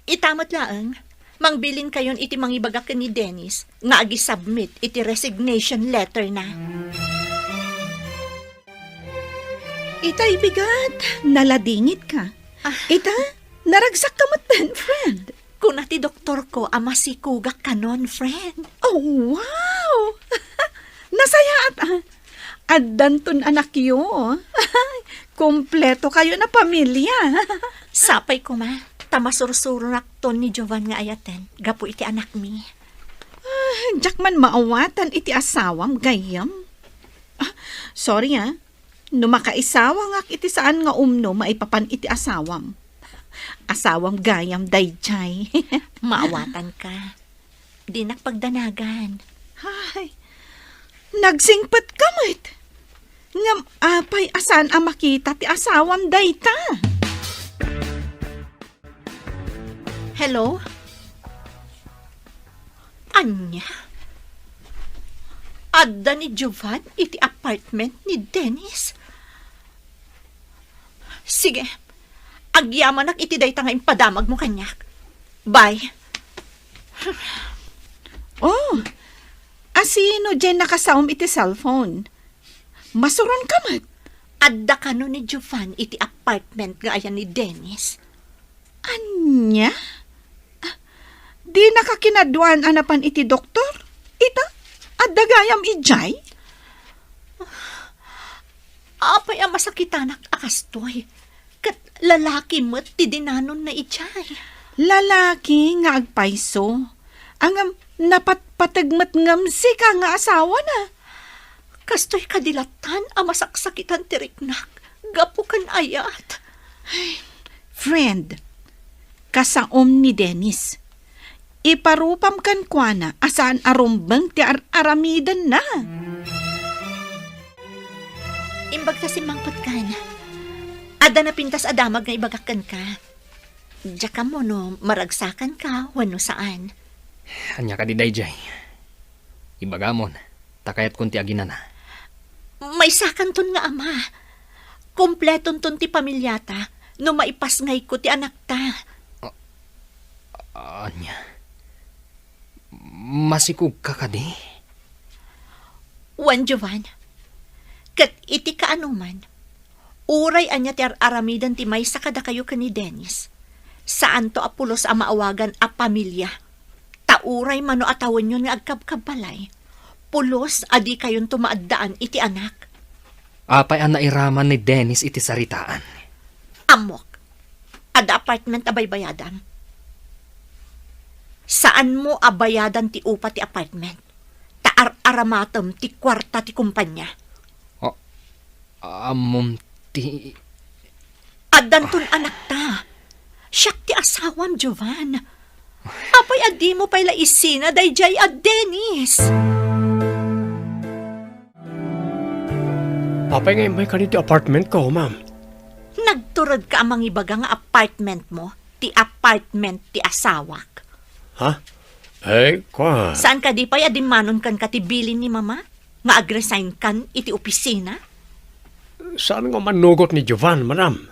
Ita met laeng, mangbilinkayon iti mangibagak ken ni Dennis nga agi-submit iti resignation letter na. Ita, ibigat, naladingitka. Ah. Ita, naragsakka metten, friend. Kuna ti doktorko a masikogak kanon, friend. Oh, wow! Nasayaat, ah. Addanton anakyo. Kompleto kayon a pamilya. Sapay koma, ta masursuronakton ni Jovan nga ayaten gapu iti anakmi. Ah, diak man maawatan iti asawam, gayyem. Ah, sorry, ah. No makaisawangak iti saan nga umno maipapan iti asawam. Asawam gayam daydiay. Maawatanka. Dinak pagdanagan. Ay, nagsingpetka met. Ngem apay a saan a makita ti asawam dayta? Hello? Ania? Adda ni Jovan iti apartment ni Dennis? Sige, agyamanak iti dayta nga impadamagmo kaniak. Bye. Oh, asino diay nakasaom iti cellphone? Masuronka met. Adda kano ni Jovan iti apartment nga ayan ni Dennis? Ania? Ah, dinaka kinaduan a napan iti doktor? Ita, adda gayam idiay? Apay a masakitanak a kastoy? Ket lalaki met ti dinanonna idiay. Lalaki nga agpayso. Ngem napatpateg met ngem sika nga asawana. Kastoy kadi lattan a masaksakitan ti riknak gapu ken ayat. Ay, friend, kasaom ni Dennis. Iparupam kenkuana a saan a rumbeng ti ar-aramidenna. Imbag ta simmangpetkan, adda napintas a damag nga ibagak kenka. Diak ammo no maragsakanka wenno saan. Ania kadi daydiay? Ibagamon, ta kayatkon ti aginana. Maysakanton nga ama. Kompletonton ti pamiliata no maipasngayko ti anakta. A-, ania? Masikogka kadi? Wen, Jovan. Ket iti kaanoman, Uray ania ti ar-aramiden ti maysa kadakayo ken ni Dennis, saanto a pulos a maawagan a pamilia. Ta uray mano a tawenyon nga agkabkabbalay, pulos a dikayonto maaddaan iti anak. Apay a nairaman ni Dennis iti saritaan? Ammok. Adda apartment a baybayadam. Saanmo a bayadan ti upa ti apartment. Ta ar-aramatem ti kuarta ti kumpanya. A-, ammom ti Addanton anakta. Siak ti asawam, Jovan. Apay a dimo pay la isina daydiay a Dennis? Apay nga immayka iti apartment ko, ma'am? Nagturedka a mangibaga nga apartment mo, ti apartment ti asawak. Ha? Ay, kwa. Saan kadi pay a dimmanon kenka ti bilin ni Mama nga agresign kan iti opisina? Saan nga mannugot ni Jovan, madam?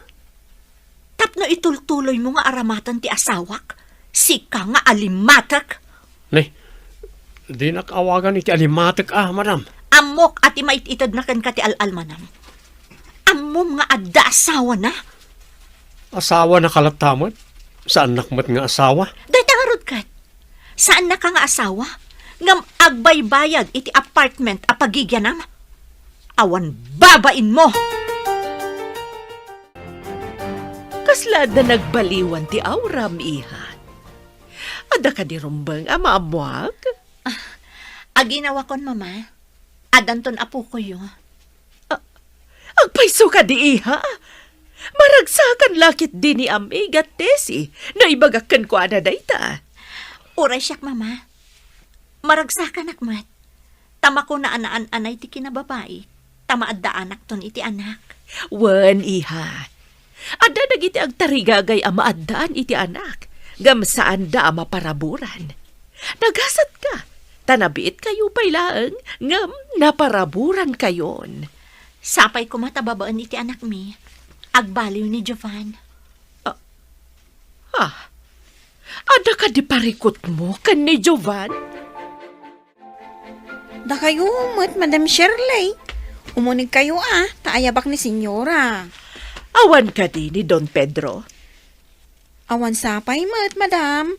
Tapno itultuloymo nga aramaten ti asawak, sika nga alimatek. Ni, dinak awagan iti alimatek a, madam. Ammok a ti mait-itedna kenka ti al-almanam. Ammom nga adda asawana. Asawana ka latta met? Saannak met nga asawa? Dayta ngarud ket. Saannaka nga asawa, ngem agbaybayad iti apartment a pagigianam? Awan babainmo! Kasla adda nagbaliwan ti auram, iha? Adda kadi rumbeng a maammuak? Ah, aginawakon, Mama. Addanton apokoyo. A-, agpayso kadi, iha? Maragsakan la ketdi ni Amiga Tessie no ibagak kenkuana dayta. Uray siak, Mama. Maragsakanak met. Ta makuna a naan-anay ti kinababai, ta maaddaanakton iti anak. Wen, iha. Adda dagiti agtarigagay a maaddaan iti anak, ngem saanda a maparaburan. Nagasatka, ta nabiitkayo pay laeng, ngem naparaburankayon. Sapay koma ta babaen iti anakmi, agbaliw ni Jovan. Ah, ha? Adda kadi parikutmo ken ni Jovan? Dakayo met, Madam Shirley. Umunegkayo a, ta ayabak ni Senyora. Awan kadi ni Don Pedro? Awan sapay met, Madam.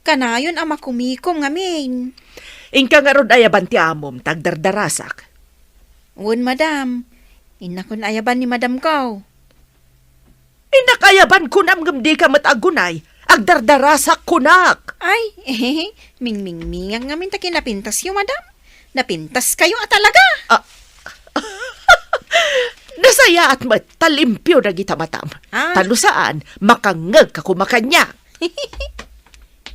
Kanayon a makumikom ngamin. Inka ngarud ayaban ti amom, ta agdardarasak. Wen, Madam. Innakon ayaban ni Madam ko. Innak ayaban kunam ngem dika met agunay, agdardarasak kunak. Ay, eh, mingmingmingan ngamin ta kinapintasyo, madam. Napintaskayo a talaga. Ah. Nasayaat met ta limpio dagita matam. Ah. Ta no saan, makangngegka koma kaniak.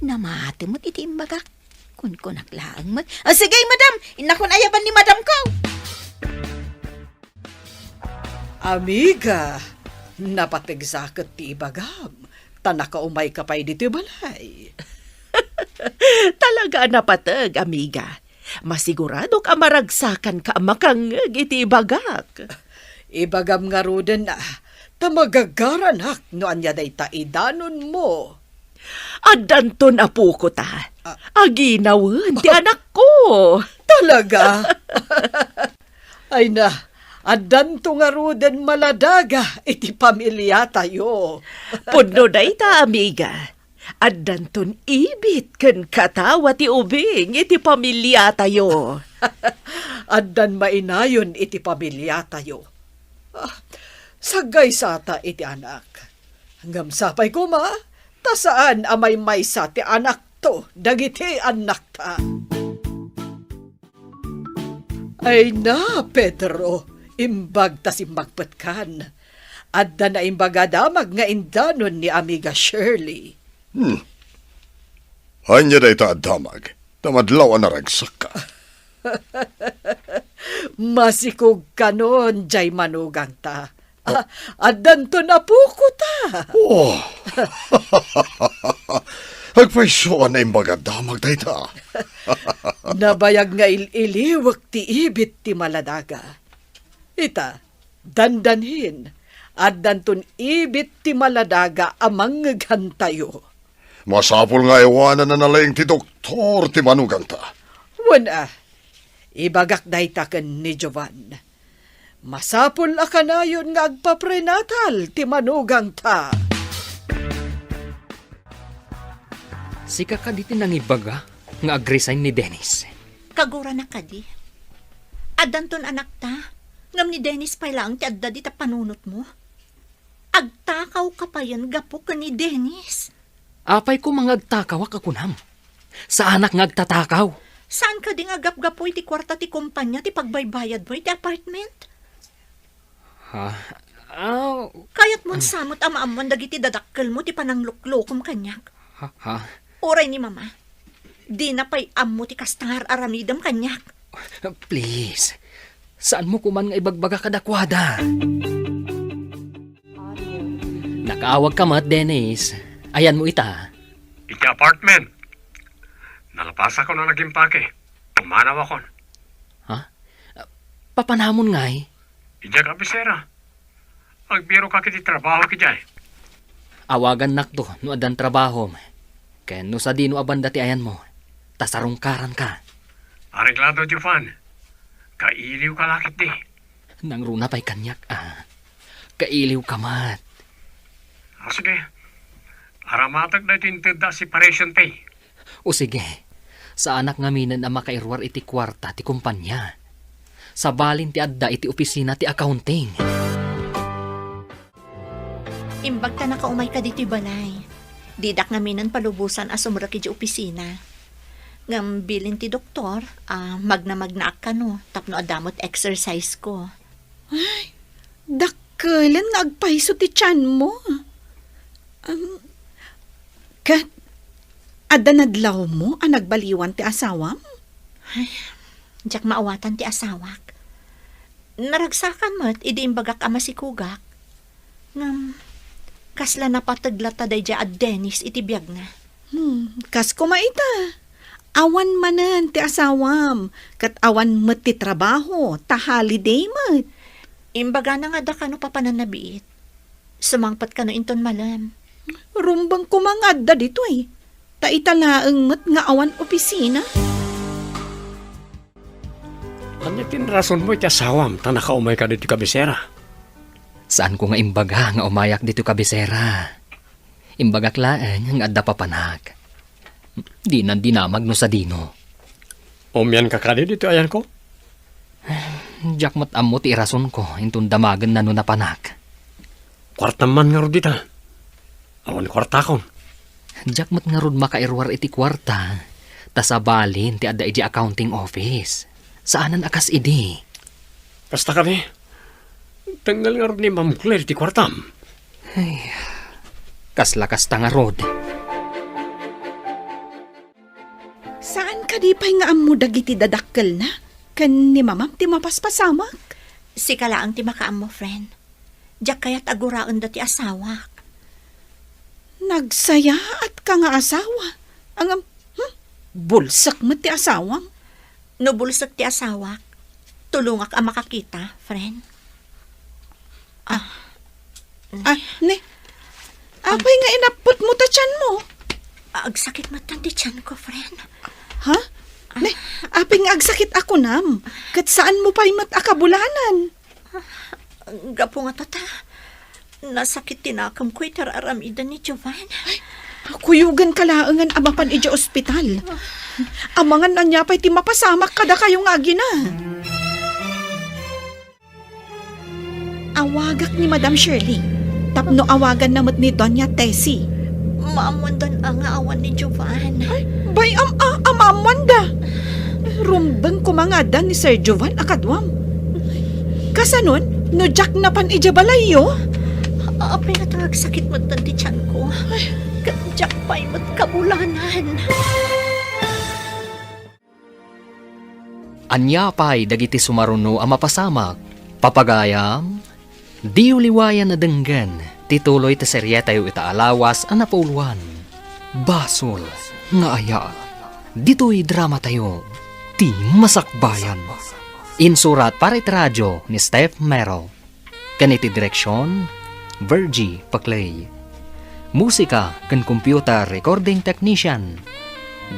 Namati met iti imbagak. Kunkunak laeng met. Ah, sige, madam. Innakon ayaban ni madam ko. Amiga, napategsa ket ti ibagam, ta nakaumayka pay ditoy balay. Talaga a napateg, amiga. Masiguradok a maragsakanka a makangngeg iti ibagak. Ibagam ngaruden a, ta magagaranak no ania dayta idanonmo. Addanton apoko ta. Ah. Aginawen ti anakko. Talaga? Ay na, addanto ngaruden maladaga iti pamiliatayo. Pudno dayta, amiga. Addanton ibit ken katawa ti ubing iti pamiliatayo. Addan mainayon iti pamiliatayo. Ah, saggaysata iti anak. Ngem sapay koma, ta saan a maymaysa ti anakto dagiti annakta. Ay na, Pedro, imbag ta simmagpetkan. Adda naimbag a damag nga indanon ni Amiga Shirley. Hmm. Ania dayta a damag? Ta madlaw a naragsakka. Masikog kanon, jay manugangta. Ah, addanton apoko ta. Oh. Agpayso a naimbag a damag dayta. Nabayag nga il-iliwek ti ibit ti maladaga. Ita, dandanhin, addanton ibit ti maladaga a mangngeghantayo. Masapul nga aywananna laeng ti doktor ti manugangta. Wen a, ibagak dayta ken ni Jovan. Masapul a kanayon nga agpaprenatal ti manugangta. Sika kadi ti nangibaga nga agresign ni Dennis? Kagurana kadi. Addanton anakta, ngem ni Dennis pay laeng ti adda dita panunotmo. Agtakawka payen gapu ken ni Dennis. Apay koma nga agtakawak a kunam? Saanak nga agtatakaw. Saan kadi nga gapgapu iti kuarta ti kumpanya ti pagbaybayadmo iti apartment? Ha? Aw. Kayatmon sa met a maammuan dagiti dadakkelmo ti panangluklokom kaniak. Ha? Ha? Uray ni Mama, dina pay ammo ti kasta nga ar-aramidem kaniak. Please, saanmo koman nga ibagbaga kadakuada. Nakaawagka met, Dennis. Ayanmo ita? Iti apartment. Nalapasakon a nagimpake. Pumanawakon. Ha? Papanamon ngay? Idiak abisera. Agbirok iti trabaho idiay. Awagannakto no addan trabahom. Ken no sadino a banda ti ayanmo, ta sarungkaranka. Areglado, Jovan. Kailiwka la ketdi. Nangruna pay kaniak, a. Kailiwka met. A, sige. Aramatek daytoy intedda a separation pay. O sige, saanak ngaminen a makairuar iti kuarta ti kumpanya. Sabalin ti adda iti opisina ti accounting. Imbag ta nakaumayka ditoy balay, didak ngaminen palubosan a sumrek idiay opisina. Ngem bilin ti doktor a magnamagnaak kano tapno adda met exercise ko. Ay, dakkelen nga agpayso ti tianmo. Am, ket, adda nadlawmo a nagbaliwan ti asawam? Ay, diak maawatan ti asawak. Naragsakan met idi imbagak a masikogak. Ngem, kasla napateg latta daydiay a Dennis iti biagna. Hmm, kas koma ita. Awan manen ti asawam, ket awan met ti trabaho, ta holiday met. Imbagana nga adda kano papanannabiit. Sumangpet kano inton malem. Rumbeng koma nga adda ditoy. Ta ita laeng met nga awan opisina. Ania ti inrasonmo iti asawam ta nakaumayka ditoy kabisera? Saanko nga imbaga nga umayak ditoy kabisera. Imbagak laeng nga adda papanak. Dinan dinamag no sadino. Umianka kadi ditoy ayanko? Diak met ammo ti irasonko inton damagenna no napanak. Kuartam man ngarud dita. Awan kuartakon. Diak met ngarud makairuar iti kuarta, ta sabalin ti adda idiay accounting office. Saanen a kas idi. Kasta kadi? Tengngel ngarud ni Ma'am Claire ti kuartam. Ay, kasla kasta ngarud. Saan kadi pay nga ammo dagiti dadakkelna ken ni Mamam ti mapaspasamak? Sika laeng ti makaammo, friend. Diak kayat a guraenda ti asawak. Nagsayaatka nga asawa. Ngem, hmm? Bulsek met ti asawam. No bulsek ti asawak, tulongak a makakita, friend. Ah. Ah, ne. Apay nga inappetmo ta tianmo? Agsakit met ti tianko, friend. Ha? Ne, apay nga agsakit a kunam? Ket saanmo pay met a kabulanan? Gapu nga tata, nasakit ti nakemko iti ar-aramiden ni Jovan. Ay, kuyogenka laengen a mapan idiay ospital. Amangan ania pay ti mapasamak kadakayo nga agina. Awagak ni Madam Shirley, tapno awaganna met ni Doña Tessie. Maammoandan a nga awan ni Jovan. Ay, bay-am a, a maammoanda. Rumbeng koma nga adda ni Sir Jovan a kaduam. Kasanon, no diak napan idiay balayyo? Apay nga ta agsakit met ti tianko. Ket diak pay met kabulanan. Ania pay dagiti sumaruno a mapasamak? Papagayam, diyo liwayan a denggen ti tuloy ti serietayo ita a lawas a napauluan, Basol nga Ayat. Ditoy dramatayo, Ti Masakbayan. Insurat para iti radio ni Steph Mero. Ken iti direksion, Virgie Paclay. Musika ken computer recording technician,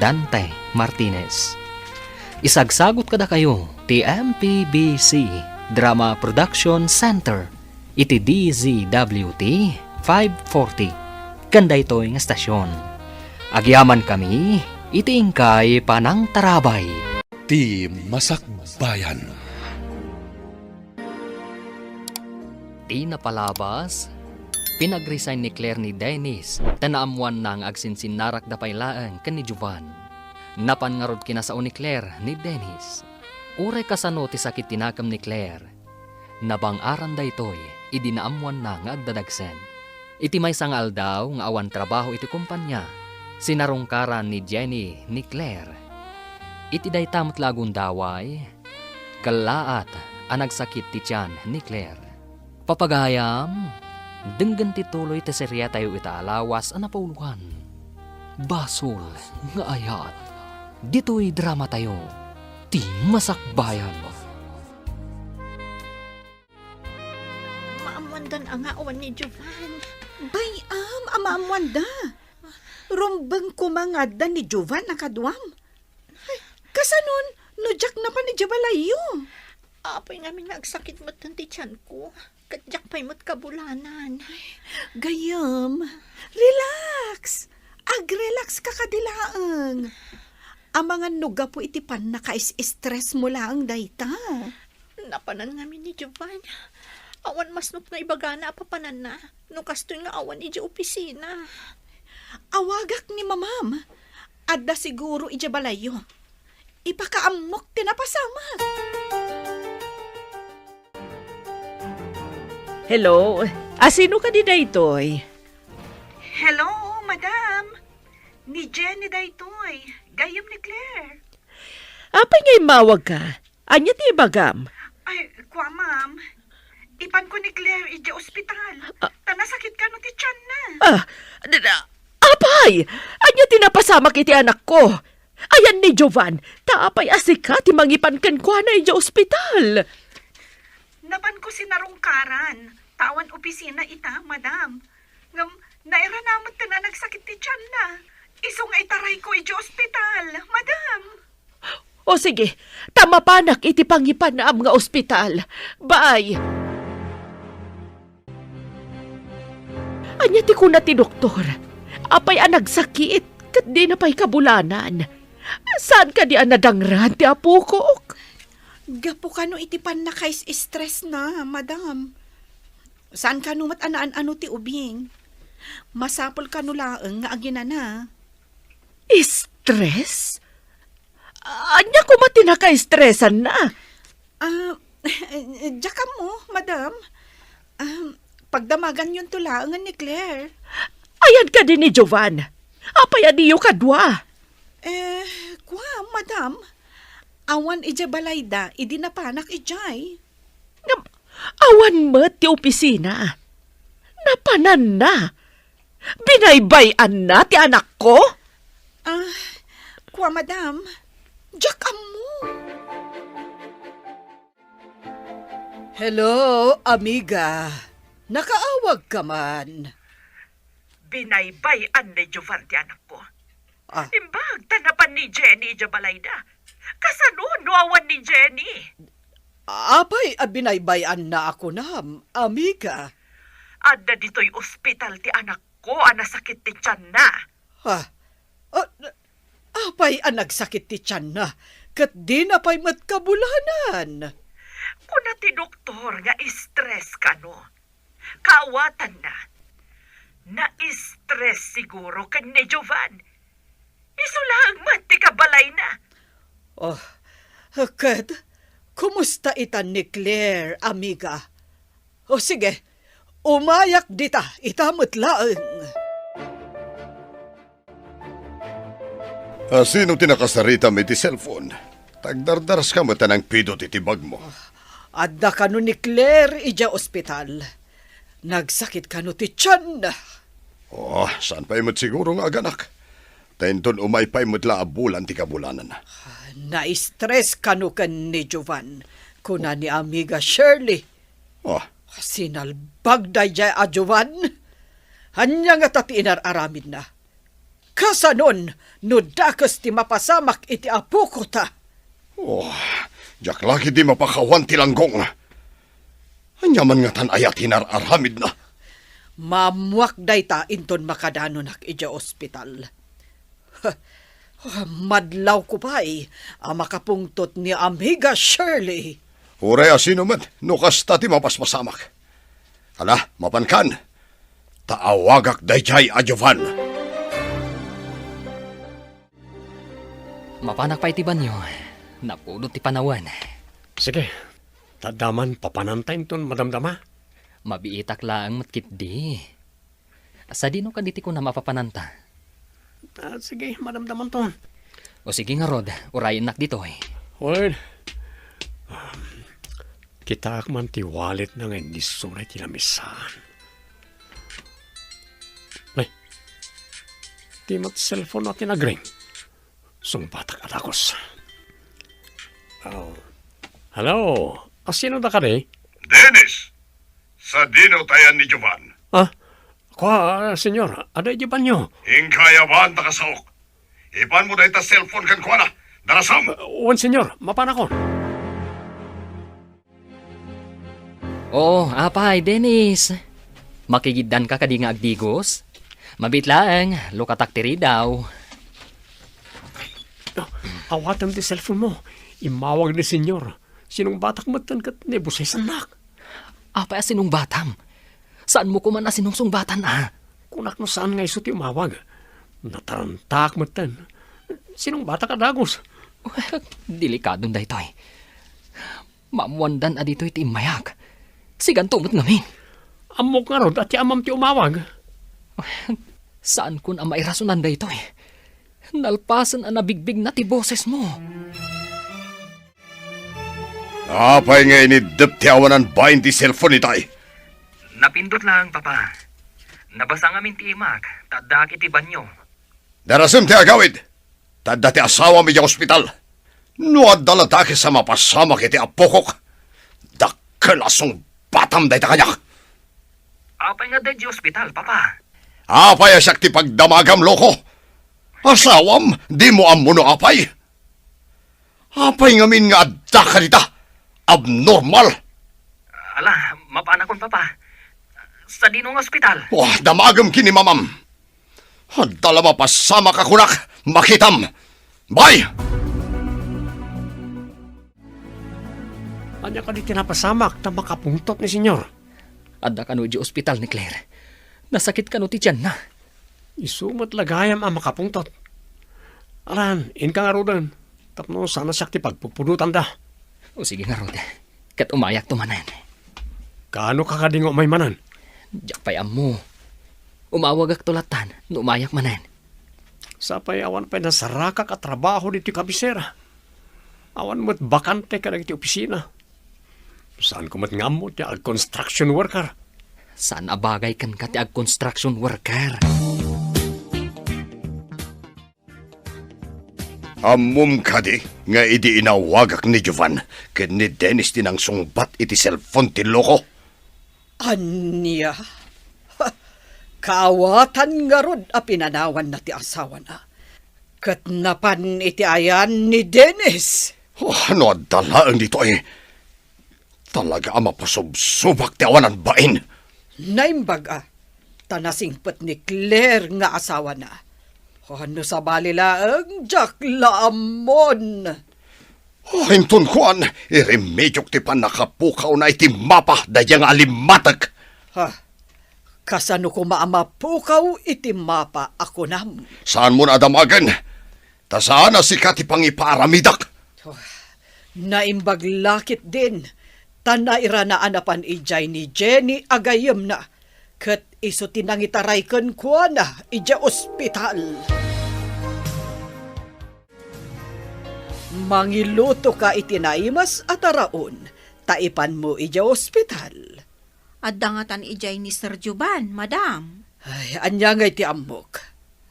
Dante Martinez. Isagsagut kadakayo ti M P B C. Drama Production Center iti D Z W T five forty ken daytoy nga estasion. Agyamankami iti inkay panangtarabay. Ti Masakbayan. Ti napalabas, pinag-resign ni Claire ni Dennis ta naammoanna nga agsinsinnarakda pay laeng ken ni Jovan. Napan ngarud kinasao ni Claire ni Dennis. Uray kasano ti sakit ti nakem ni Claire, nabang-aran daytoy idi naammoanna nga agdadagsen. Iti maysa nga aldaw nga awan trabaho iti kompania, sinarungkaran ni Jenny ni Claire. Iti dayta met la a gundaway, kellaat a nagsakit ti tian ni Claire. Papagayam, denggen ti tuloy ti seriatayo ita a lawas a napauluan. Basol nga ayat. Ditoy dramatayo, ti masakbayan. Maammoandan a nga awan ni Jovan. Bay-am a maammoanda. Rumbeng koma nga adda ni Jovan a kaduam. Kasanon, no diak napan idiay balayyo? Apay ngamin nga agsakit metten ti tianko, ket diak pay met kabulanan. Gayyem, relax. Agrelax ka kadi laeng. Amangan no gapu iti pannakais-stress mo laeng dayta. Napanan ngamin ni Jovan. Awan masnop nga ibagana a papananna no kastoy nga awan idiay opisina. Awagak ni mamam. Adda siguro idiay balayyo. Ipakaammok ti napasamak. Hello? A, sino kadi daytoy? Hello, madam. Ni Jenny daytoy. Gayyem ni Claire. Apay nga immawag ka? Ania ti ibagam? Ay, kua, ma'am. Ipanko ni Claire idiay ospital. Ah. Ta nasakit kano ti tianna. Ah, d-, d-, apay! Ania ti napasamak iti anakko? Ayan ni Jovan, ta apay a sika ti mangipan kenkuana idiay ospital? Napanko sinarungkaran, ta awan opisina ita, madam. Ngem, nairana metten a nagsakit ti tianna. Isu nga itarayko idiay ospital, madam. O sige, ta mapanak iti pangipanam nga ospital. Bye! Ania ti kuna ti doktor? Apay a nagsakit ket dina pay kabulanan? Saan kadi a nadangran ti apokok? Gapu kano iti pannakais-stress na, madam. Saan kano met a naan-ano ti ubing? Masapul kano laeng nga aginana. Stress? Ania koma ti nakaestresanna? Ah, diak ammo, madam. Ah, pagdamaganyonto laengen ni Claire. Ayan kadi ni Jovan? Apay a diyo kadua? Eh, kua, madam. Awan idiay balayda idi napanak idiay. Ngem, awan met ti opisina. Napananna. Binaybay-anna ti anakko? Ah, kua, madam. Diak ammo. Hello, amiga. Nakaawag ka man. Binaybay-an ni Jovan ti anakko. Ah. Imbag ta napan ni Jenny idiay balayda. Kasano no awan ni Jenny? Apay a binaybay-anna a kunam, amiga? Adda ditoy ospital ti anakko a nasakit ti tianna. Ha? Ah, apay a nagsakit ti tianna, ket dina pay met kabulanan? Kuna ti doktor nga stress kano. Kaawatanna, na-stress siguro ken ni Jovan. Isu laeng met ti kabalayna. Oh, ket kumusta itan ni Claire, amiga? O sige, umayak dita, ita met laeng. A, sino ti nakasaritam iti cellphone? Tagdardaras ka met a nangpidot iti bagmo. Adda kano ni Claire idiay ospital. Nagsakit kano ti tian. Oh, saan pay met siguro nga aganak? Ta inton umay pay met la a bulan ti kabulananna. Na-stress kano ken ni Jovan, kuna ni amiga Shirley. Oh. Sinalbag daydiay a Jovan. Ania ngata ti inar-aramidna? Kasanon no dakes ti mapasamak iti apokota? Oh, diak la ketdi mapakawan ti langgong. Ania man ngatan aya ti inar-aramidna? Maammoak dayta inton makadanonak idiay ospital. Madlawko pay a makapungtot ni Amiga Shirley. Uray a sino met, no kasta ti mapaspasamak. Ala, mapankan. Ta awagak daydiay a Jovan. Mapanak pay ti banio. Napudot ti panawen. Sige, ta adda man papananta inton madamdama. Mabiitak laeng met ketdi. Sadino kadi ti kunam a papananta? Ah, sige, madamdamanton. O sige ngarud, urayennak ditoy. Wen, um, kitaak man ti walletna nga innisuna iti lamisaan. Ay, di met cellphone a tinagring. Sungbatak a dagus. Oh. Hello, asino da kadi? Dennis! Sadino tayan ni Jovan? Ah, kua, senyor, adda idiay banio. Inka, awan ta kasaok. Ipanmo dayta cellphone kenkuana. Darasam! Ah, wen, senyor, mapanakon. Oo, apay, Dennis. Makigiddanka kadi nga agdigos? Mabiit laeng, lukatak ti ridaw. Ah, awatem ti cellphone mo. Immawag ni senyor. Sinungbatak metten ket naibosesannak. Apay a sinungbatam? Saanmo koman a sinungsungbatan a? Kunak no saan nga isu ti umawag. Natarantaak metten. Sinungbatak a dagus. Delikadon daytoy. Maammoandan a ditoy ti immayak. Siganto met ngamin. Ammok ngarud a ti amam ti umawag. Saankon a mairasonan daytoy. Nalpasen a nabigbigna ti bosesmo. Apay nga iniddep ti awanan bain ti cellphone itay? Napindot laeng, Papa. Nabasa ngamin ti imak, ta addaak iti banio. Darasem ti agawid, ta adda ti asawam idiay ospital. No adda la dakes a mapasamak iti apokok, dakkel a sungbatam dayta kaniak. Apay nga adda idiay ospital, Papa? Apay a siak ti pagdamagam, loko? Asawam, dimo ammo no apay? Apay ngamin nga adda kadita? Abnormal! Ala, mapanakon, Papa. Sadino nga ospital? Wah, damagem ken ni mamam. Adda la mapasamak a kunak, makitam. Bye! Ania kadi ti napasamak ta makapungtot ni Senyor? Adda kano idiay ospital ni Claire. Nasakit kano ti tianna. Isu met la gayam a makapungtot. Alan, inka ngaruden, tapno saan a siak ti pagpupudotanda. O sige ngarud, ket umayakto manen. Kaano ka kadi nga umay manen? Diak pay ammo. Umawagakto lattan no umayak manen. Sapay awan pay nasarakak a trabaho ditoy kabisera. Awan met bakante kadagiti opisina. Saanko met nga ammo ti ag-construction worker. Saan a bagay kenka ti ag-construction worker. Ammom kadi nga idi inawagak ni Jovan ken ni Dennis ti nangsungbat iti cellphone ti loko? Ania? Ha, kaawatan ngarud a pinanawanna ti asawana. Ket napan iti ayan ni Dennis. Oh, no adda laeng ditoy. Talaga a mapasubsubak ti awanan bain. Naimbag a, ta nasingpet ni Claire nga asawana. Oh, no sabali laeng, diak la ammon. Oh, inton kuan, iremediok ti pannakapukawna iti mapa daydiay nga alimmatek. Ha? Kasano koma a mapukaw iti mapa a kunam? Saanmon a damagen, ta saan a sika ti pangipaaramidak. Oh, naimbag la ketdin, ta nairana a napan idiay ni Jenny a gayyemna, ket isu ti nangitaray kenkuana idiay ospital. Mangilutoka iti naimas a taraon, ta ipanmo idiay ospital. Adda ngatan idiay ni Sir Jovan, madam. Ay, ania ngay ti ammok?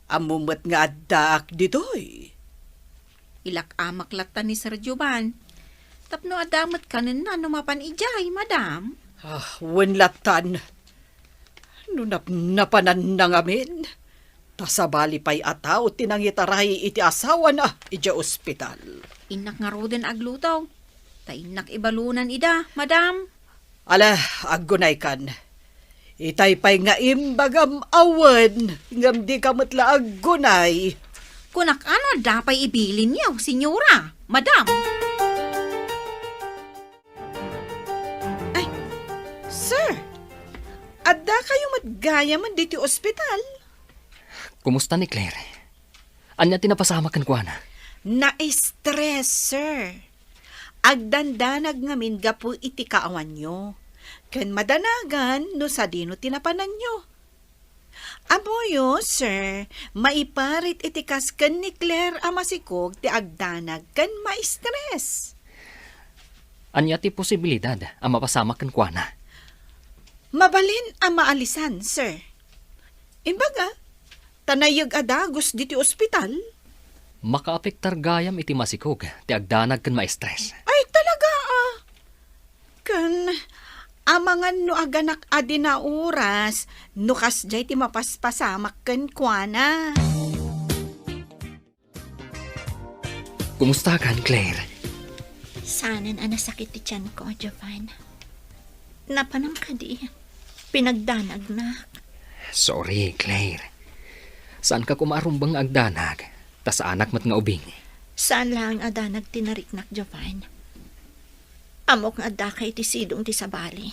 Ammom met nga addaak ditoy. Ilak-amak latta ni Sir Jovan. Tapno adda met kanenna no mapan idiay, madam. Ah, wen lattan. No napnapananna ngamin, ta sabali pay a tao ti nangitaray iti asawana idiay ospital. Innak ngaruden agluto, ta innak ibalunan ida, madam. Ala, aggunaykan. Itay pay nga imbagam a wen, ngem dika met la aggunay. Kunak, ano adda pay ibilinyo, senyora, madam? Ay, sir, adda kayo met gayamen ditoy ospital? Kumusta ni Claire? Ania ti napasamak kenkuana? Na-stress, sir. Agdandanag ngamin gapu iti kaawanyo. Ken madanagan no sadino ti napananyo. Ammoyo, sir, maiparit iti kas ken ni Claire a masikog ti agdanag ken ma-stress. Ania ti posibilidad a mapasamak kenkuana? Mabalin a maalisan, sir. Imbaga, ta nayeg a dagus ditoy ospital. Makaapektar gayam iti masikog ti agdanag ken ma-stress. Ay, talaga, ah. Ken, amangan no aganak a di nauras, no kasdiay ti mapaspasamak kenkuana. Kumusta kan, Claire? Saanen a nasakit ti tianko, Jovan. Napanam kadi, pinagdanagnak. Sorry, Claire. Saanka koma a rumbeng nga agdanag, ta saanak met nga ubing. Saan laeng a danag ti nariknak, Jovan. Ammok nga addaka iti sidong ti sabali.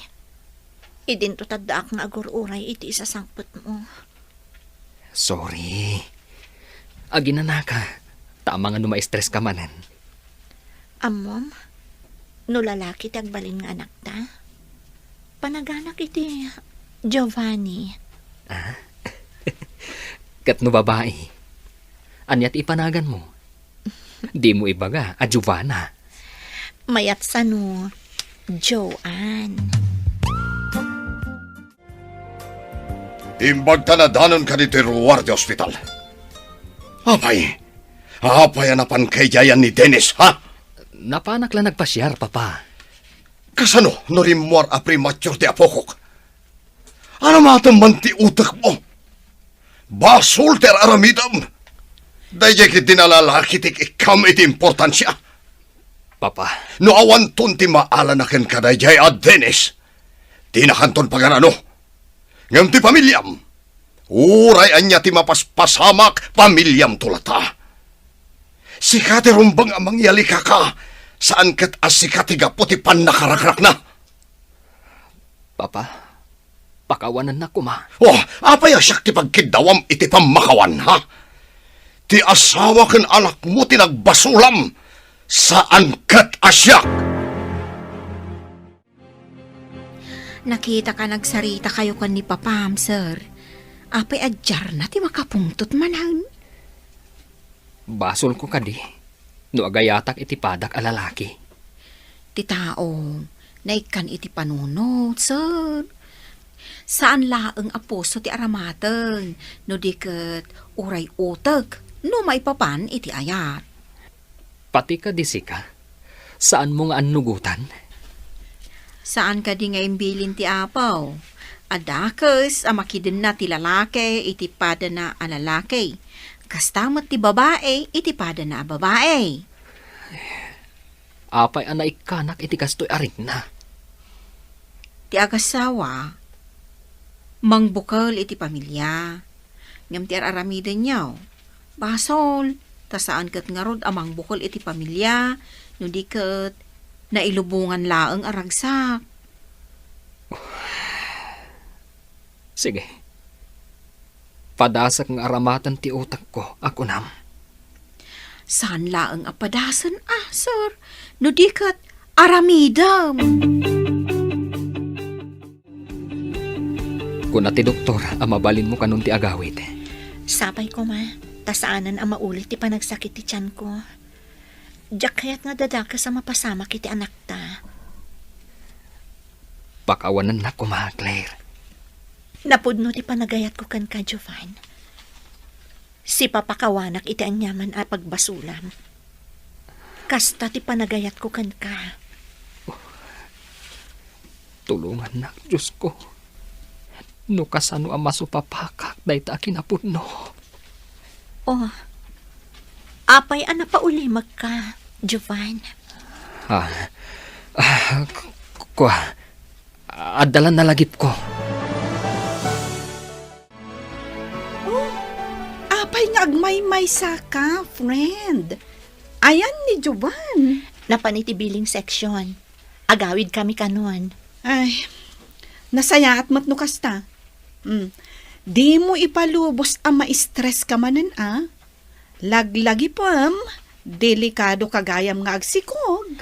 Idinto ti addaak nga agur-uray iti isasangpetmo. Sorry. Aginanaka, ta amangan no ma-stress ka manen. Ammom, no lalaki ti agbalin nga anakta, panaganak iti Giovanni. Ah? Ket no babai, ania ti ipanaganmo? Dimo ibaga a Giovanna. Mayat sano, Joan. Imbag ta nadanonka ditoy ruar ti ospital. Apay, apay a napanka idiay ni Dennis, ha? Napanak la nagpasiar, Papa. Kasano no rimmuar a premature ti apokok? Ano matem man ti utekmo? Basol ti ar-aramidem. Daydiay ketdi a lalaki ti ikkam iti importansia. Papa. No awanton ti maalana kenka daydiay a Dennis, dinakanton pagan-ano. Ngem ti pamiliam, uray ania ti mapaspasamak, pamiliamto latta. Sika ti rumbeng a mangyali, kaka, saan ket a sika ti gapu ti pannakarakrakna. Papa, pakawanennak koma. Oh, apay a siak ti pagkiddawam iti pammakawan, ha? Ti asawa ken anakmo ti nagbasolam, saan ket a siak. Nakitaka nagsaritakayo ken ni Papam, sir. Apay a diarna ti makapungtot manen? Basolko kadi no agayatak iti padak a lalaki? Ti tao, naikkan iti panunot, sir. Saan laeng a puso ti aramaten, no di ket uray utek, no maipapan iti ayat. Pati kadi sika, saanmo nga annugotan? Saan kadi nga imbilin ti Apo a dakes a makidenna ti lalaki iti padana a lalaki, kasta met ti babai iti padana a babai? Apay a naikkanak iti kastoy a rikna? Ti agasawa, mangbukel iti pamilia, ngem ti ar-aramidenyo, basol, ta saan ket ngarud a mangbukel iti pamilia, no di ket nailubongan laeng a ragsak. Sige. Padasek nga aramaten ti utekko a kunam. Saan laeng a padasen a, sir, no di ket aramidem. Kuna ti doktor a mabalinmo kanon ti agawid. Sapay koma, ta saanen a mauli ti panagsakit ti tianko. Diak kayat nga dadakes a mapasamak iti anakta. Pakawanennak koma, Claire. Napudno ti panagayatko kenka, Jovan. Sipapakawanak iti aniaman a pagbasolam. Kasta ti panagayatko kenka. Tulongannak, Diosko. No kasano a masupapakak dayta a kinapudno. Oh, apay a napaulimekka, Jovan? Ah, ah, k-, k-, kua, Adda la nalagipko. Oh, apay nga agmaymaysa ka, friend? Ayan ni Jovan. Napan iti billing section. Agawid kami kanon. Ay, nasayaat met no kasta. Mm. Dimo ipalubos a ma-stress ka manen a. Laglagipem, delikado ka gayam nga agsikog.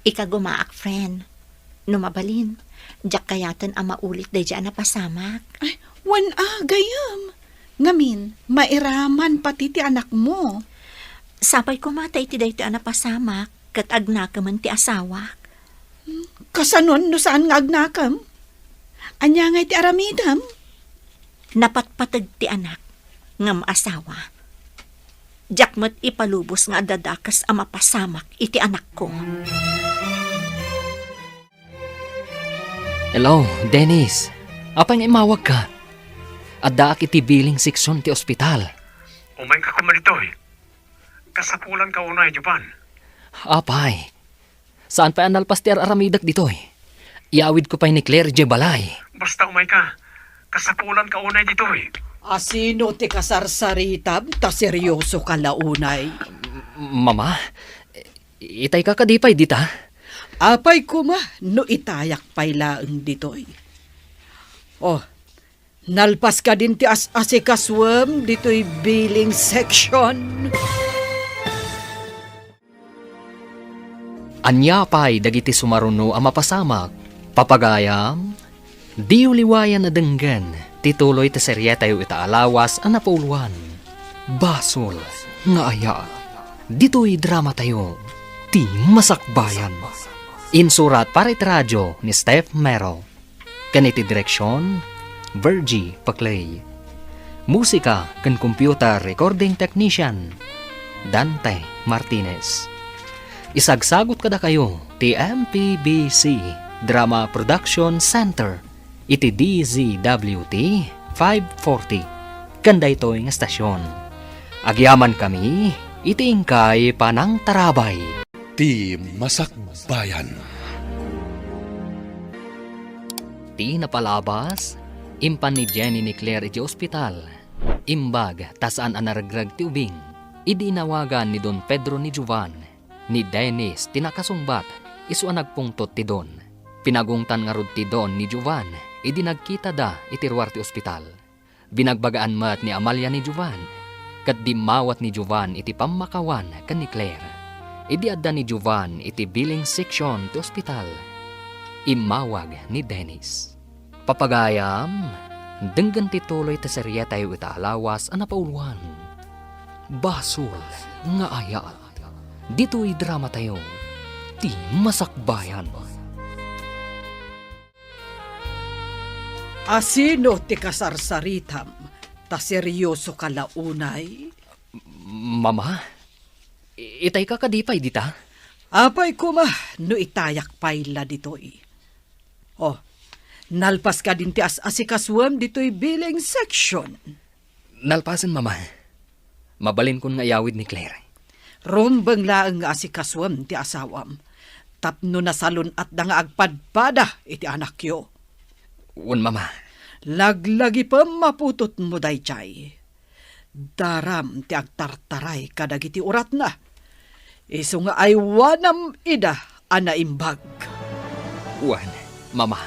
Ikagumaak, friend. No mabalin, diak kayaten a maulit daydiay a napasamak. Ay, wen a, gayam. Ngamin, mairaman pati ti anakmo. Sapay koma ta iti daytoy a napasamak, ket agnakemen ti asawak. Kasanon no saan nga agnakem? Ania ngay ti aramidem? Napatpateg ti anak, ngem asawa. Diak met ipalubos nga adda dakes a mapasamak iti anakko. Hello, Dennis. Apay nga immawagka? Addaak iti billing section ti ospital. Umayka koma ditoy. Kasapulanka unay, Jovan. Apay, saan pay a nalpas ti ar-aramidek ditoy? Iyawidko pay ni Claire idiay balay. Basta umayka. Kasapulanka unay ditoy. Asino ti kasarsaritam ta seryosoka la unay? M-, Mama, itayka kadi pay dita? Apay koma no itayak pay laeng ditoy? Oh, nalpas kadin ti as-asikasuem ditoy billing section? Ania pay dagiti sumaruno a mapasamak? Papagayam, diyo liwayan a denggen ti tuloy ti serietayo ita a lawas a napauluan, Basol nga Ayat. Ditoy dramatayo, Ti Masakbayan. Insurat para iti radio ni Steph Mero. Ken iti direksion, Virgie Paclay. Musika ken computer recording technician, Dante Martinez. Isagsagut kadakayo ti M P B C Drama Production Center iti D Z W T five forty ken daytoy nga estasion. Agyamankami iti inkay panangtarabay. Ti Masakbayan. Ti napalabas, impan ni Jenny ni Claire iti ospital. Imbag ta saan a naregreg ti ubing. Idi inawagan ni Don Pedro ni Jovan, ni Dennis ti nakasungbat, isu a nagpungtot ti Don. Pinagungtan ngarud ti Don ni Jovan idi nagkitada iti ruar ti ospital. Binagbagaan met ni Amalia ni Jovan, ket dimmawat ni Jovan iti pammakawan ken ni Claire. Idi adda ni Jovan iti billing section ti ospital, immawag ni Dennis. Papagayam, denggen ti tuloy ti serietayo ita a lawas a napauluan, Basol nga Ayat. Ditoy dramatayo, Ti Masakbayan. Asino ti kasarsaritam ta seryosoka la unay? Mama, i-, itayka kadi pay dita? Apay koma no itayak pay la ditoy? Oh, nalpas kadin ti as-asikasuem ditoy billing section? Nalpasen, Mama. Mabalinkon nga iyawid ni Claire. Rumbeng laeng nga asikasuem ti asawam tapno nasalun-atda nga agpadpada iti anakyo. Wen, Mama. Laglagipem a putotmo daydiay. Daram ti agtartaray kadagiti uratna. Isu nga aywanam ida a naimbag. Wen, Mama.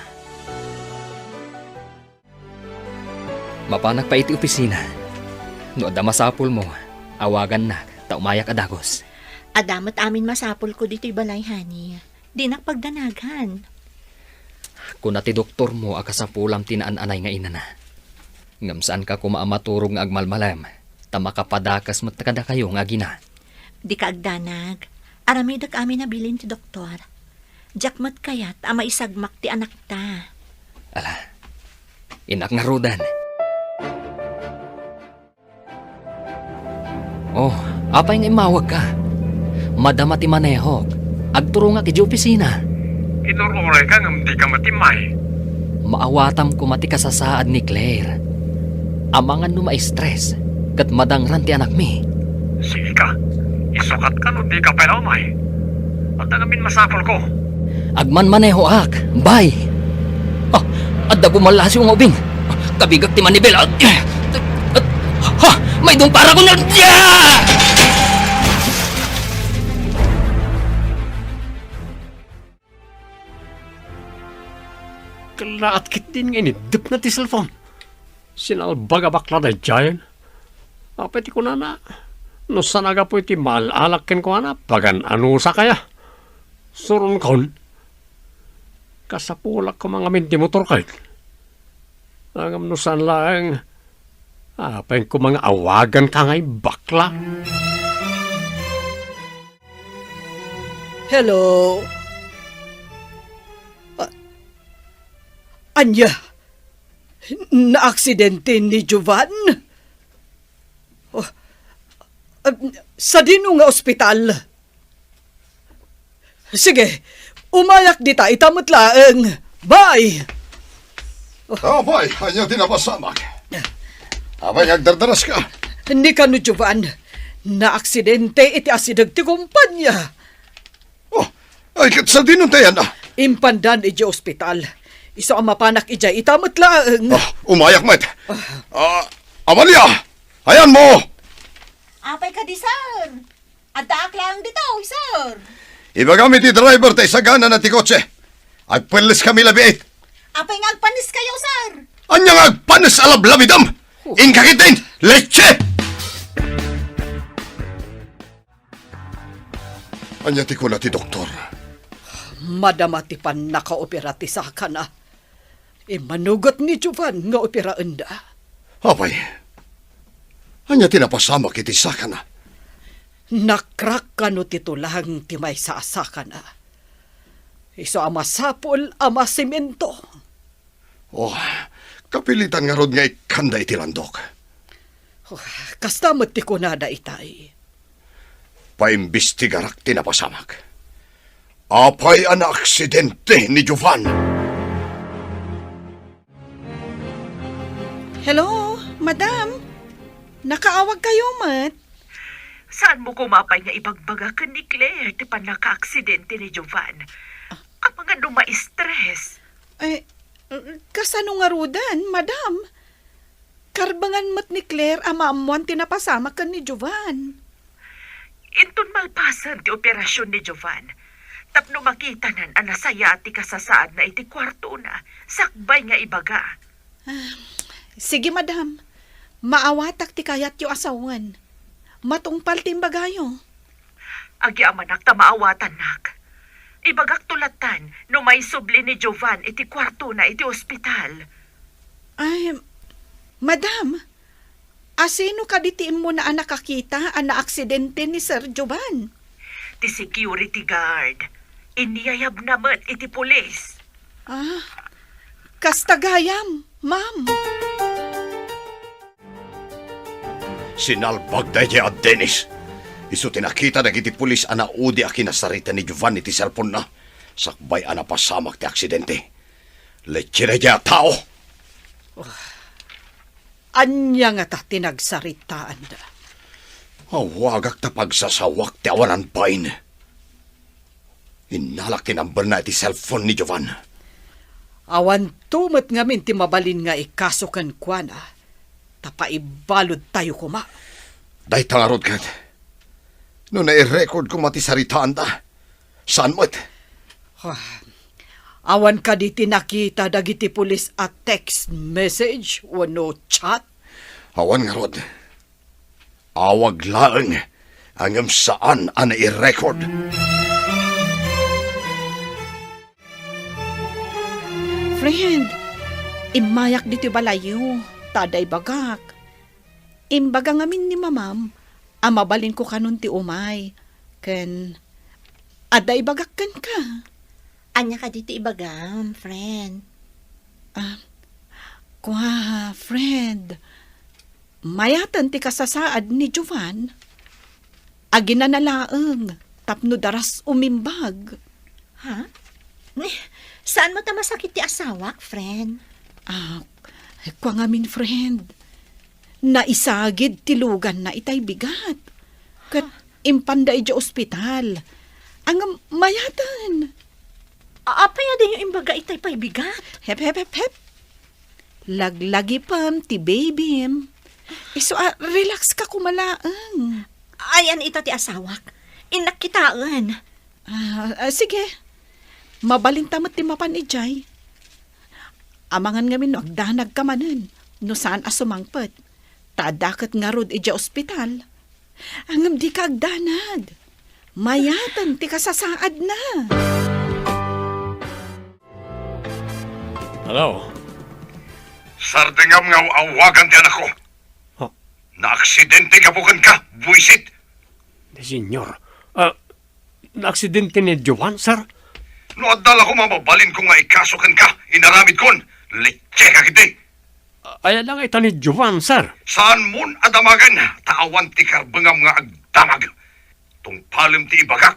Mapanak pay iti opisina. No adda masapulmo, awagannak ta umayak a dagus. Adda met amin masapulko ditoy balay, honey. Dinak pagdanagan. Kuna ti doktormo a kasapulam ti naan-anay nga inana. Ngem saanka koma a maturog nga agmalmalem, ta makapadakes met kadakayo nga agina. Dika agdanag. Aramidek amin a bilin ti doktor. Diak met kayat a maisagmak ti anakta. Ala, innak ngaruden. Oh, apay nga immawagka? Madama ti manehok. Agturongak idiay opisina. Inur-urayka ngem dika matimmay. Maawatam koma ti kasasaad ni Claire. Amangan no ma-stress ket madangran ti anakmi. Sige ka. Isukatka no dika pay la umay. Adda ngamin masapulko. Agmanmanehoak. Bye! Adda gumallasiw nga ubing. Kabigak ti manibela. Ha! Maidong para ko na! Kallaat ketdin nga iniddepna ti cellphone. Sinalbag a bakla daydiayen. Apay ti kunana? No saan a gapu iti maal-alak kenkuana, pagan-anusak aya? Suronkon, kasapulak koma ngamin ti motor ket. Ngem no saan laeng, apay koma nga awaganka ngay bakla? Hello? Ah, ania? Naaksidente ni Jovan? Oh, ah, sadino nga ospital? Sige, umayak dita, ita met laeng. Bye! Oh. Apay, ania ti napasamak? Apay nga agdardaraska? Ni kano, Jovan, naaksidente iti asideg ti kumpanya. Oh, ay, ket sadino ti ayanna? Impandan idiay ospital. Isu a mapanak idiay, ita met laeng. Ah, umayak met. Ah. Ah, Amalia, ayanmo? Apay kadi, sir? Addaak laeng ditoy, sir. Ibagam iti driver ta isaganana ti kotse. Agpelleskami labiit. Apay nga agpanneskayo, sir? Ania nga agpannes a lablabidem? Oh. Inka ketdin, leche! Ania ti kuna ti doktor? Madama ti pannakaopera ti sakana. Immanugot ni Jovan nga operaenda. Apay, ania ti napasamak iti sakana? Nakrak kano ti tulang ti maysa a sakana. Isu a masapul a masemento. Oh, kapilitan ngarud nga ikkanda iti landok. Oh, kasta met ti kunada itay. Paimbestigarak ti napasamak. Apay a naaksidente ni Jovan? Hello, madam. Nakaawag kayo met? Saanmo koma pay nga ibagbaga ken ni Claire ti pannakaaksidente ni Jovan? Amangan no ma-stress. Eh, kasano ngaruden, madam? Karbengan met ni Claire a maammoan ti napasamak ken ni Jovan. Inton malpasen ti operasyon ni Jovan, tapno makitanan a nasayaat ti kasasaadna iti kuartona, sakbay nga ibaga. Ah, sige, madam. Maawatak ti kayatyo a sawen. Matungpal ti imbagayo. Agyamanak ta maawatannak. Ibagakto lattan no maisubli ni Jovan iti kuartona iti ospital. Ay, madam, asino kadi ti immuna a nakakita a naaksidente ni Sir Jovan? Ti security guard. Inyayabna met iti pulis. Ah, kasta gayam, ma'am. Sinalbag daydiay a Dennis. Isu ti nakita dagiti pulis a naudi a kinasarita ni Jovan iti cellphone-na, sakbay a napasamak ti aksidente. Leche daydiay a tao! Ania ngata ti nagsaritaanda? Awagak ta pagsasawak ti awanan bain. Innalak ti number-na iti cellphone ni Jovan. Awanto met ngamin ti mabalin nga ikaso kenkuana, ta paibaludtayo koma. Dayta ngarud ket, no nai-record koma ti saritaanda, saan met? Ah, awan kadi ti nakita dagiti pulis a text message wenno chat? Awan ngarud. Awag laeng, ngem saan a nai-record. Friend, immayak ditoy balayyo, ta adda ibagak. Imbaga ngamin ni mamam a mabalinko kanon ti umay, ken adda ibagak kenka. Ania kadi ti ibagam, friend? Ah, kua, friend. Mayaten ti kasasaad ni Jovan. Aginana laeng tapno daras umimbag. Ha? Saanmo ta masakit ti asawak, friend? Ah, kua ngamin, friend. Naisagid ti luganna itay bigat. Ket impanda idiay ospital. Ngem mayaten. A-, apay a dinyo imbaga itay pay bigat? Hep, hep, hep, hep. Laglagipem ti babym. Isu a, relax ka koma laeng. Ayan ita ti asawak. Innak kitaen. Ah, ah, sige. Mabalinta met ti mapan idiay. Amangan ngamin no agdanagka manen, no saan a sumangpet. Ta adda ket ngarud idiay ospital. Ngem dika agdanag. Mayaten ti kasasaadna. Hello? Sardengam nga aw-awagan ti anakko. Huh? Naaksidente gapu kenka, buisit. Di, senyor. Ah, naaksidente ni Jovan, sir? No adda la koma mabalinko nga ikaso kenka, inaramidkon. Lecheka ketdi. Aya la nga ita ni Jovan, sir. Saanmon a damagen, ta awan ti karbengam nga agdamag. Tungpalem ti ibagak,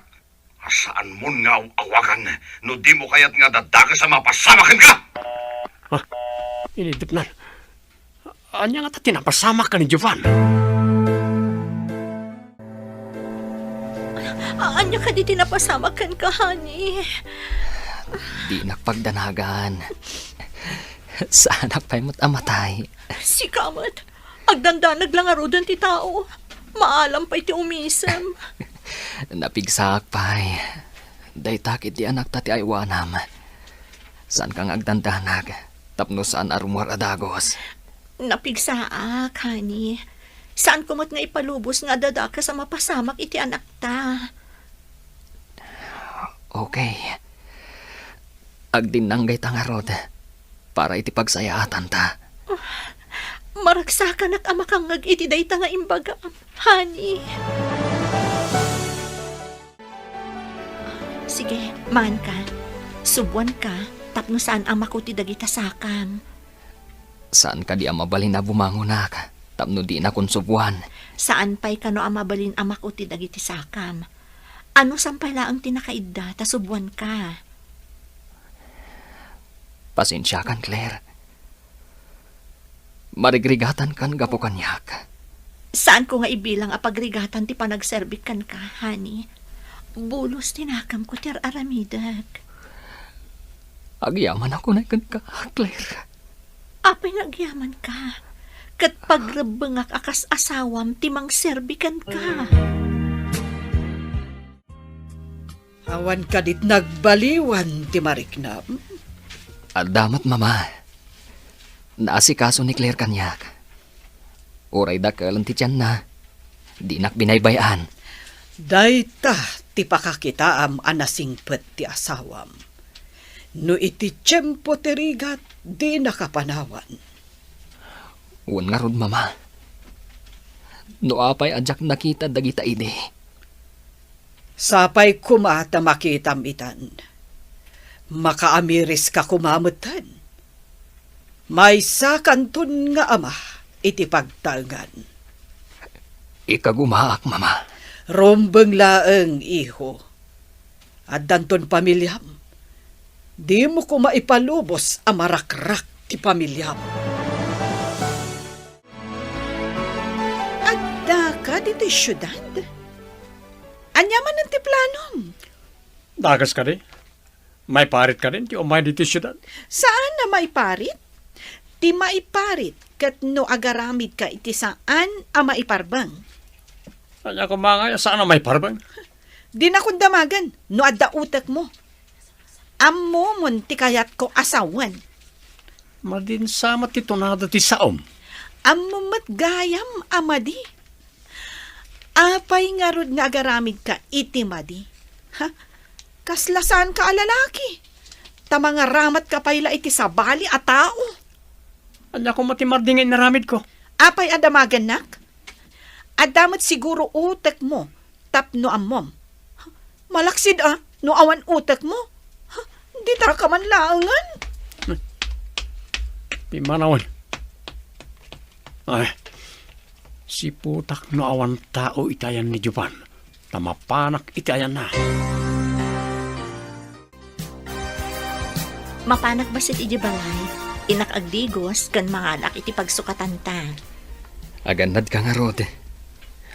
a saanmon nga aw-awagan no dimo kayat nga dadakes a mapasamak kenka. Ah, inidepnan. Ania ngata ti napasamak ken ni Jovan? Ania kadi ti napasamak kenka, honey? Dinak pagdanagan. Saanak pay met a matay. Sika met, agdandanag la ngaruden ti tao. Maalam pay ti umisem. Napigsaak pay. Dayta ketdi anakta ti aywanam. Saanka nga agdandanag tapno saan a rummuar a dagus. Napigsaak, honey. Saanko met nga ipalubos nga adda dakes a mapasamak iti anakta. Okay. Agdinnanggayta ngarud para iti pagsayaatanta. Maragsakanak a makangngeg iti dayta nga imbagam, honey. Sige, maanka. Subuanka tapno saan a makuti dagita sakam. Saan kadi a mabalin a bumangonak tapno dinakon subuan? Saan pay kano a mabalin a makuti dagiti sakam. Anusam pay laeng ti nakaidda ta subuanka. Pasensiakan, Claire. Marigrigatankan gapu kaniak. Saanko nga ibilang a pagrigatan ti panagserbik kenka, honey. Bulos ti nakamko ti ar-aramidek. Agyamanak unay kenka, Claire. Apay nga agyamanka? Ket pagrebbengak a kas asawam ti mangserbi kenka. Awan kadit nagbaliwan ti mariknam? Adda met, Mama. Naasikaso ni Claire kaniak. Uray dakelen ti tianna, dinak binaybay-an. Dayta ti pakakitaam a nasingpet ti asawam. No iti tiempo ti rigat, dinaka panawan. Wen ngarud, Mama. No apay a diak nakita dagita idi. Sapay koma ta makitam itan. Makaamiriska koma metten. Maysakanton nga ama iti pagtaengan. Ikagumaak, Mama. Rumbeng laeng, iho. Addanton pamiliam. Dimo koma ipalubos a marakrak ti pamiliam. Addaka ditoy siudad? Ania manen ti planom? Dakes kadi? Maiparit kadin ti umay ditoy siudad? Saan a maiparit? Ti maiparit ket no agaramidka iti saan a maiparbeng. Ania koma nga saan a maiparbeng? Dinakon damagen no adda utekmo. Ammomon ti kayatko a sawen. Madin sa met ti tunada ti saom. Ammom met gayam a madi. Apay ngarud nga agaramidka iti madi? Ha? Kasla saanka a lalaki. Ta mangaramatka pay la iti sabali a tao. Ania koma ti madi nga inaramidko? Apay a damagennak? Adda met siguro utekmo tapno ammom. Malaksid a, no awan utekmo. Ditaka man laengen. Pimmanawen. Ay, siputak no awan tao iti ayan ni Jovan, ta mapanak iti ayanna. Mapanak bassit idiay balay, innak agdigos ken manganak iti pagsukatanta. Agannadka ngarud.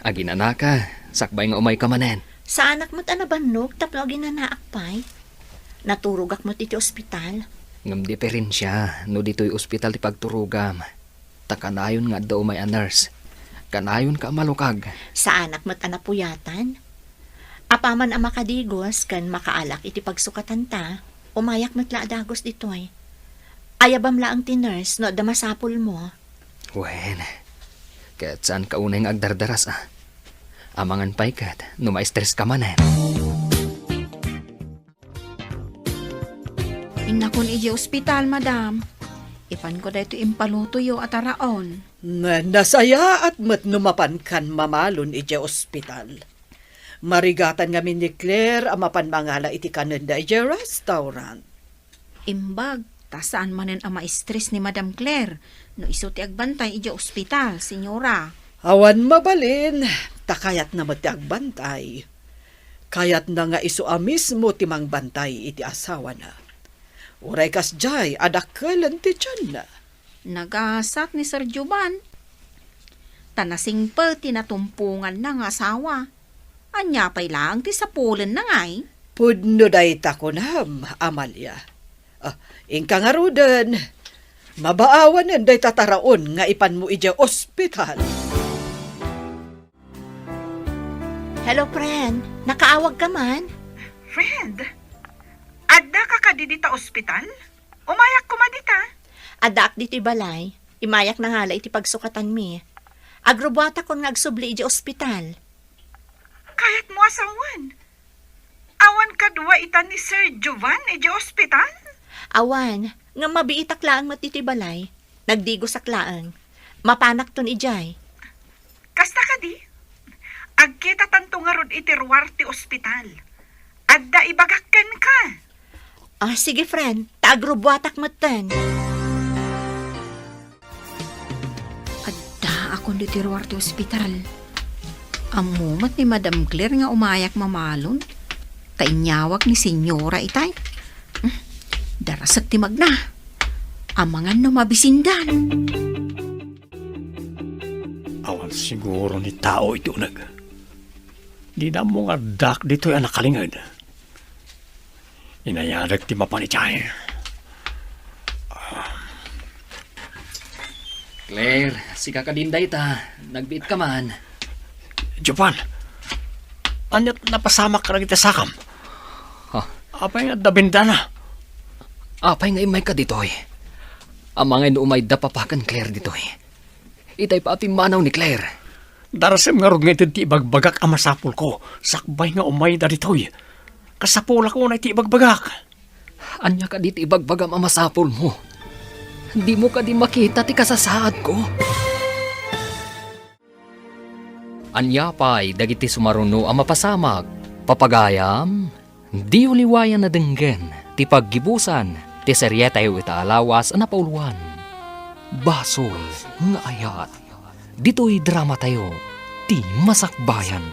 Aginanaka, sakbay nga umayka manen. Saanak met a nabannog tapno aginanaak pay. Naturogak met iti ospital. Ngem diferensia no ditoy ospital ti pagturogam. Ta kanayon nga adda umay a nurse. Kanayonka a malukag. Saanak met a napuyatan. Apaman a makadigos ken makaalak iti pagsukatanta, umayak met la a dagus ditoy. Ayabam laeng ti nurse no adda masapulmo. Wen, ket saanka unay nga agdardaras, a. Amangan pay ket no ma-stress ka manen. Innakon idiay ospital, madam. Ipanko daytoy impalutoyo a taraon. Na-, nasayaat met no mapankan mamalon idiay ospital. Marigatan ngamin ni Claire a mapan mangala iti kanenda idiay restaurant. Imbag, ta saan manen a ma-stress ni Madam Claire no isu ti agbantay idiay ospital, senyora. Awan mabalin, ta kayatna met ti agbantay. Kayatna nga isu a mismo ti mangbantay iti asawana. Uray kasdiay a dakkelen ti tianna. Nagasat ni Sir Jovan. Ta nasingpet ti natumponganna nga asawa. Ania pay laeng ti sapulenna ngay? Pudno dayta kunam, Amalia. Ah, inka ngaruden. Mabaawanen dayta taraon nga ipanmo idiay ospital. Hello, friend. Nakaawag ka man? Friend, adda ka kadi dita ospital? Umayak koma dita. Addaak ditoy balay. Imayak nangala iti pagsukatanmi. Agrubuatakon nga agsubli idiay ospital. Kayatmo a sawen? Awan kadua ita ni Sir Jovan idiay ospital? Awan, ngem mabiitak laeng met ditoy balay. Nagdigosak laeng. Mapanakton idiay. Kasta kadi? Agkitatanto ngarud iti ruar ti ospital. Adda ibagak kenka. Ah, sige, friend. Ta agrubuatak metten. Addaakon ditoy ruar ti ospital. Ammo met ni Madam Claire nga umayak mamalon. Ta inyawag ni Senyora itay. Hmm, darasek ti magna. Amangan no mabisindan. Awan siguro ni tao iti uneg. Dida ammo nga addak ditoy a nakalinged. Inayadek ti mapan idiay. Claire, sika kadin dayta. Nagbiit ka man. Jovan, ania't napasamak kadagiti sakam? Ha? Apay nga adda bendana? Apay nga immayka ditoy? Amangan no umayda papa ken Claire ditoy. Itay pa a pimmanaw ni Claire. Darasem ngarud nga ited ti ibagbagak a masapulko, sakbay nga umayda ditoy. Kasapulak unay ti ibagbagak. Ania kadi ti ibagbagam a masapulmo? Dimo kadi makita ti kasasaadko? Ania pay dagiti sumaruno a mapasamak? Papagayam, diyo liwayan a denggen ti paggibusan ti serietayo ita a lawas a napauluan. Basol nga ayat. Ditoy dramatayo, ti Masakbayan.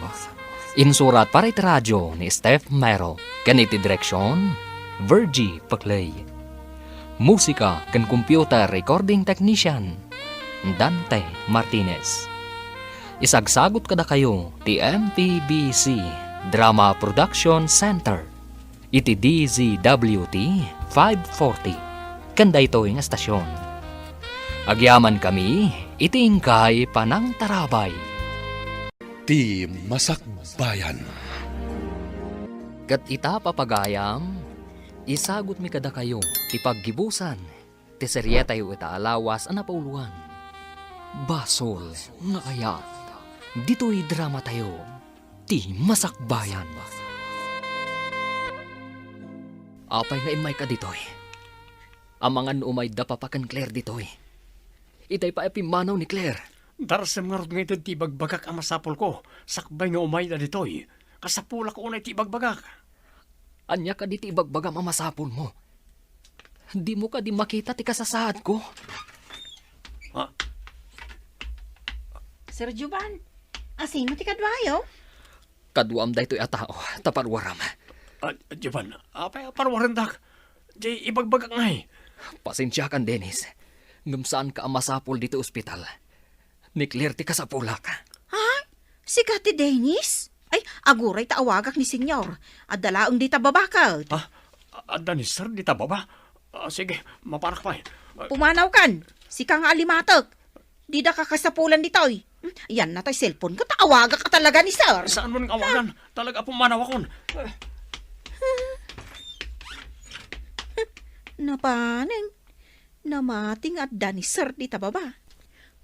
Insurat para iti radio ni Steph Mero, ken iti direksion, Virgie Paclay. Musika ken computer recording technician, Dante Martinez. Isagsagut kadakayo ti M P B C Drama Production Center iti D Z W T five forty ken daytoy nga estasion. Agyamankami iti inkay panangtarabay. Ti Masakbayan. Ket ita, papagayam, isagutmi kadakayo ti paggibusan ti serietayo ita a lawas a napauluan. Basol nga ayat ditoy dramatayo, Ti Masakbayan. Apay nga immayka ditoy? Amangan no umayda papa ken Claire ditoy. Itay pa a pimmanaw ni Claire. Darasem ngarud nga ited ti ibagbagak a masapulko, sakbay nga umayda ditoy. Kasapulak unay ti ibagbagak. Ania kadi ti ibagbagam a masapulmo? Dimo kadi makita ti kasasaadko? Ah. Sir Jovan, asino ti kaduayo? Kaduam daytoy a tao, ta paruaram. Ah, Jovan, apay a paruarendak? Di ibagbagak ngay. Pasensiakan, Dennis. Ngem saanka a masapul ditoy ospital. Ni Claire ti kasapulak. Ha? Sika ti Dennis? Ay, aguray ta awagak ni Senyor. Adda laeng dita baba ket. Ha? Adda ni Sir dita baba? Ah, sige, mapanak pay. Ah, Pumanawkan, sika nga alimatek. Dida ka kasapulan ditoy. Hmm, yan na tay cellphone ko, ta awagak talaga ni sir. Saan mo nang awagan? Talaga pumanaw akon. Napanen, namati nga adda ni sir dita baba.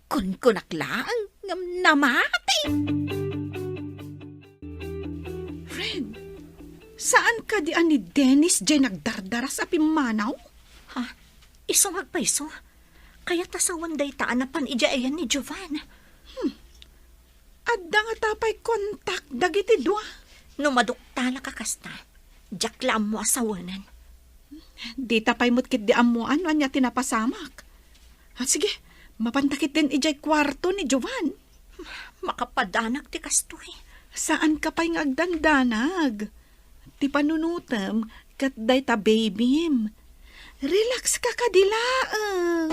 Kunkunak laeng ngem namati. Fred, saan kadi a ni Dennis jay nagdardaras a pimmanaw? Ha? Isu nga agpayso. Kayat a sawen dayta a napan idiay ayan ni Jovan. Hmm. Adda ngata pay kontak dagiti dua? No maduktalak a kasta, diak la ammo a sawenen. Dita pay met ketdi ammoan no ania ti napasamak. Ah, sige, mapanta ketdin idiay kuarto ni Jovan. Makapadanak ti kastoy. Saanka pay nga agdandanag. Ti panunotem ket dayta babym. Relax ka kadi laeng.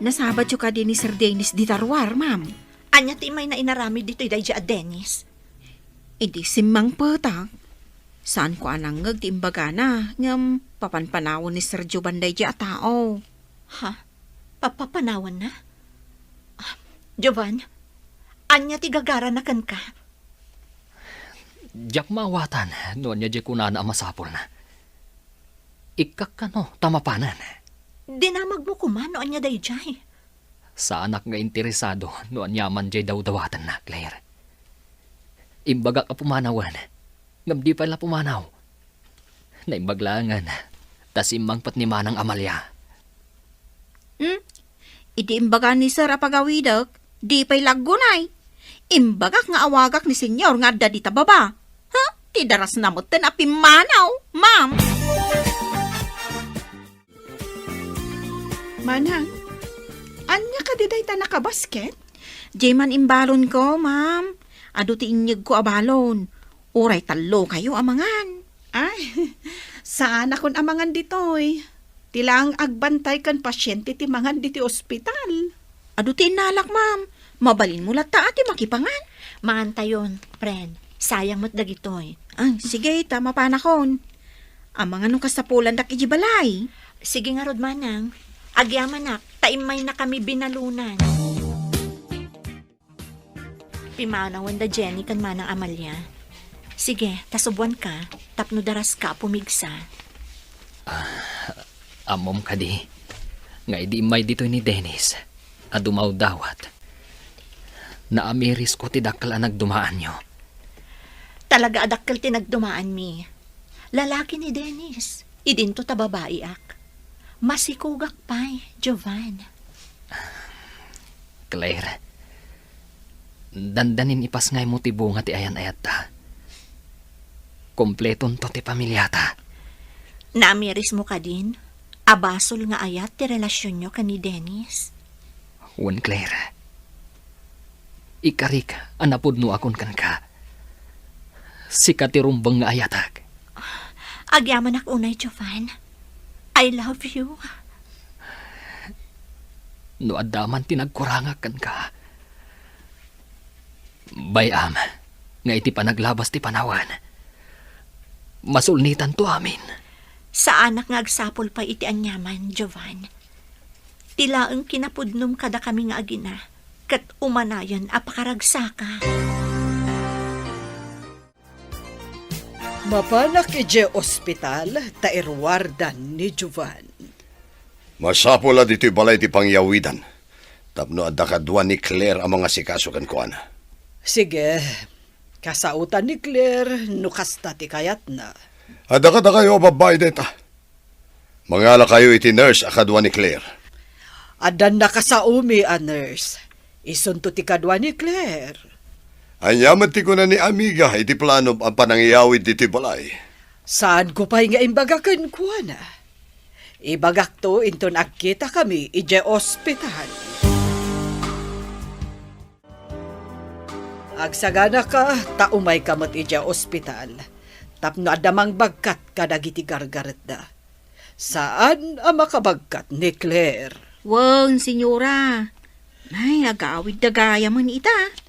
Nasabatyo kadi ni Sir Dennis dita ruar, ma'am? Ania ti imayna inaramid ditoy daydi a Dennis? Idi simmangpetak, saanko a nangngeg ti imbagana, ngem papanpanawen ni Sir Jovan daydi a tao. Ha? Papapanawanna? Ah, Jovan, ania ti gagarana kenka? Diak maawatan no ania diay kunana a masapulna. Ikkak kano ta mapanen. Dinamagmo koma no ania daydiay. Saanak nga interesado no aniaman diay dawdawatenna, Claire. Imbagak a pumanawen, ngem di pay la pumanaw. Naimbag laengen, ta simmangpet ni Manang Amalia. Hmm? Idi imbaga ni Sir a pagawidek, di pay la aggunay. Imbagak nga awagak ni Senyor nga adda dita baba. Ha? Ti darasna metten a pimmanaw, ma'am. Manang, ania kadi dayta nakabasket? Diay man imbalonko, ma'am. Adu ti inyegko a balon. Uray tallokayo a mangan. Ay, saanakon a mangan ditoy. Ti laeng agbantay ken pasiente ti mangan ditoy ospital. Adu ti innalak, ma'am. Mabalinmo latta a ti makipangan. Mangantayon, friend. Sayang met dagitoy. Ah, sige, ta mapanakon. Amangan no kasapulandak idiay balay. Sige ngarud, manang. Agyamanak, ta immaynakami binalunan. Pimanawen da Jenny ken Manang Amalia. Sige, ta subuanka, tapno daraska a pumigsa. Ah, ammom kadi nga idi immay ditoy ni Dennis a dumawdawat, naamirisko ti dakkel a nagdumaanyo. Talaga a dakkel ti nagdumaanmi. Lalaki ni Dennis, idinto ta babaiak. Masikogak pay, Jovan. Claire, dandanin ipasngaymo ti bunga ti ayan-ayatta. Kompletonto ti pamiliata. Naamirismo kadin a basol nga ayat ti relasionyo ken ni Dennis? Wen, Claire. Ikarik a napudnoakon kenka. Sika ti rumbeng nga ayatek. Agyamanak unay, Jovan. I love you. No adda man ti nagkurangak kenka, bay-am nga iti panaglabas ti panawen, masulnitanto amin. Saanak nga agsapul pay iti aniaman, Jovan. Ti laeng kinapudnom kadakami nga agina, ket umanayon a pakaragsaka. Mapanak idiay ospital ta iruardan ni Jovan. Masapul a ditoy balay ti pangyawidan, tapno adda kadua ni Claire a mangasikaso kenkuana. Sige, kasaotan ni Claire no kasta ti kayatna. Adda kadakayo a babbai dayta. Mangalakayo iti nurse a kadua ni Claire. Addan nakasaomi a nurse. Isunto ti kadua ni Claire. Ania met ti kuna ni amiga iti planom a panangyawid ditoy balay? Saanko pay nga imbaga kenkuana. Ibagakto inton agkitakami idiay ospital. Agsaganaka ta umayka met idiay ospital tapno adda mangbagkat kadagiti gargaretda. Saan a makabagkat ni Claire. Wen, senyora. Ay, agawidda gayamen ita.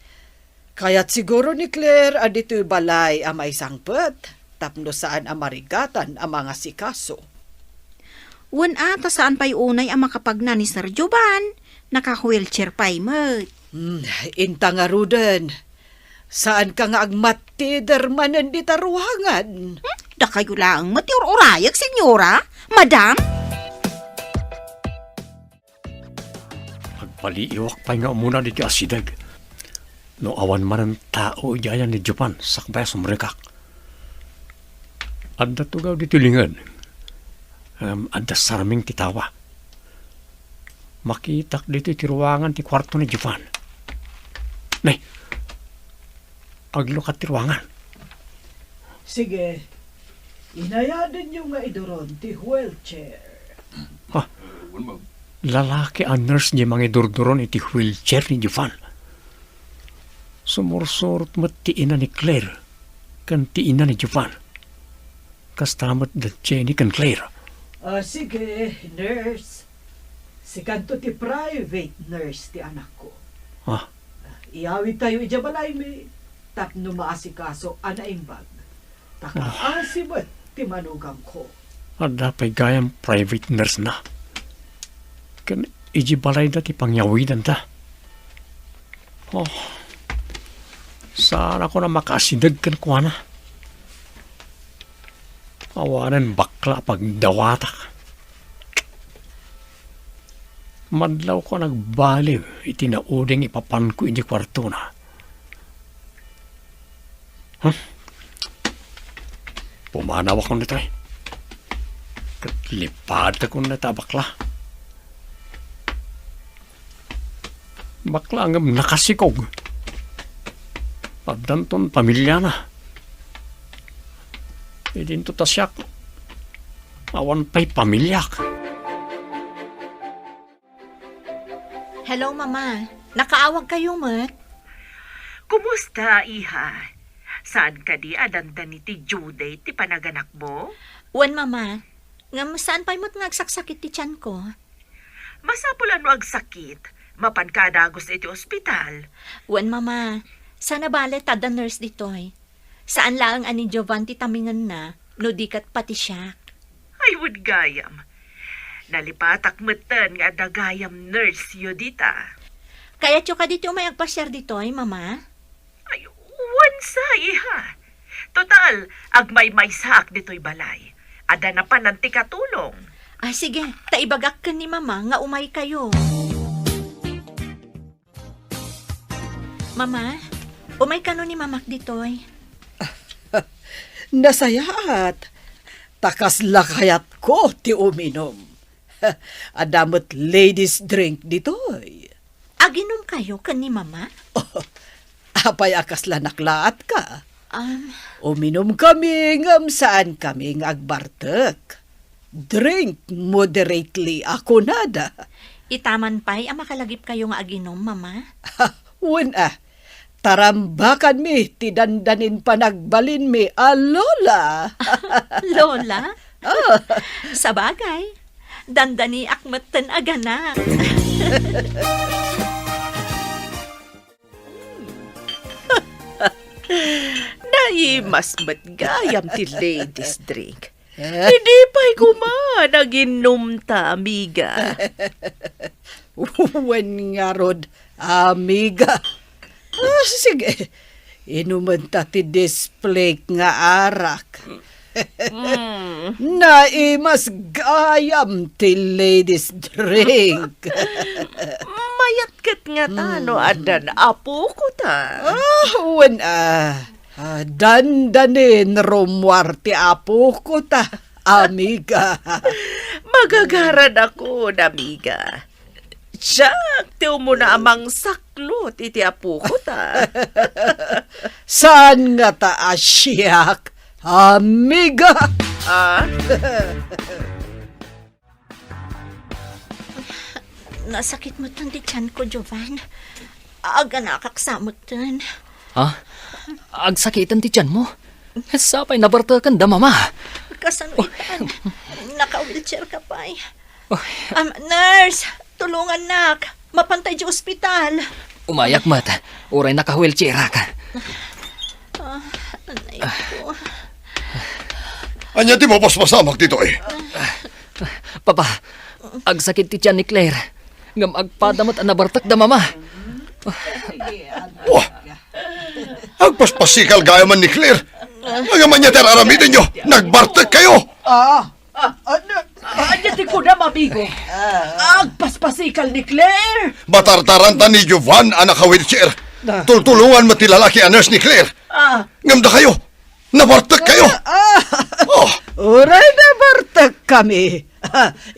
Kayat siguro ni Claire a ditoy balay a maisangpet, tapno saan a marigatan a mangasikaso. Wen a, ta saan pay unay a makapagna ni Sir Jovan. Naka-wheelchair pay met. Hmm, inta ngaruden. Saanka nga agmattider manen dita ruangan? Hmm? Dakayo laeng met ti ur-urayek, senyora? Madam? Agpaliiwak pay nga umuna ditoy asideg. No awan manen tao idiay ni Jovan, sakbay a sumrekak. Adda tugaw ditoy linged. Ngem adda sarming ti tawa. Makitak ditoy ti ruangan ti kuarto ni Jovan. Nay, aglukat ti ruangan. Sige, inayadenyo nga iduron ti wheelchair. Ha? Lalaki a nurse ti mangidurduron iti wheelchair ni Jovan. Sumursurot met ti ina ni Claire ken ti ina ni Jovan. Kasta met da Jenny ken Claire. Ah, sige, nurse. Sikanto ti private nurse ti anakko. Ah. Iyawidtayo idiay balaymi tapno maasikaso a naimbag. Ta kaasi met ti manugangko. Adda pay gayam private nurse na. Ken idiay balayda ti pangyawidanda. Oh, saanakon a makaasideg kenkuana. Awanen bakla a pagdawatak. Madlawko a nagbaliw iti nauding ipapanko iti kuartona. Hmm? Pumanawakon ditoy. Ket lipadakon dayta a bakla. Bakla ngem nakasikog. Addanton pamiliana. Idinto ta siak, awan pay pamiliak. Hello, Mama. Nakaawag kayo met? Kumusta, iha? Saan kadi a dandani ti due date ti panaganakmo? Wen, Mama. Ngem saan pay met nga agsaksakit ti tianko? Masapul a no agsakit, mapanka a dagus iti ospital. Wen, Mama. Saan a bale ta adda nurse ditoy. Saan laeng a ni Jovan ti tamingenna, no di ket pati siak. Ay, wen gayam. Nalipatak metten nga adda gayam nurse-yo dita. Kayatyo kadi ti umay agpasiar ditoy, Mama? Ay, wen sa, iha. Total, agmaymaysaak ditoy balay. Adda napanan ti katulong. Ah, sige, ta ibagak ken ni Mama nga umay kayo. Mama, umay kano ni Mamak ditoy? Nasayaat. Ta kasla kayatko ti uminum. Adda met ladies drink ditoy. Aginum kayo ken ni Mama? Apay a kasla naklaatka? Um, Uminum kami ngem saan kami nga agbartek. Drink moderately a kunada. Itaman pay a makalagip kayo nga aginum, Mama? Wen a, tarambakanmi ti dandanin panagbalinmi a Lola. Lola? Oh. Sabagay, dandaniak metten a ganak. Naimas met gayam ti ladies drink. Idi pay koma naginumta, amiga. Wen ngarud, amiga. Ah, sige, inumenta ti displake nga arak. Mm. Naimas gayam ti ladies drink. Mayat ket ngata no addan apokota. Ah, wen a. Ah, dandanin rummuar ti apokota, amiga. Magagaran ako, amiga. Siak ti umuna a mangsaklot iti apokota. Saan ngata a siak, amiga? Ah? Nasakit metten ti tianko, Jovan. Aganakak sa metten. Ha? Agsakiten ti tianmo? Sapay nabarteken da Mama. Kasano itan? Naka-wheelchair ka pay. Oh. Um, nurse, tulungannak. Mapantay di ospital. Umayak met. Uray naka-wheelchairak. Ah, anay ko. Ania ti mapaspasamak ditoy? Papa, agsakit ti tian ni Claire. Ngem agpada met a nabartek da Mama. Wah! Agpaspasikal gayam ni Claire. Ngem ania ti ar-aramidenyo? Nagbartek kayo! Ah, ah, ano, ania ti kunam, amigo? Agpaspasikal ni Claire? Batartaranta ni Jovan a naka-wheelchair. Ah. Tultulongan met ti lalaki a nurse ni Claire. Ah. Ngem dakayo, nabartek kayo. Ah. Oh. Uray nabartek kami.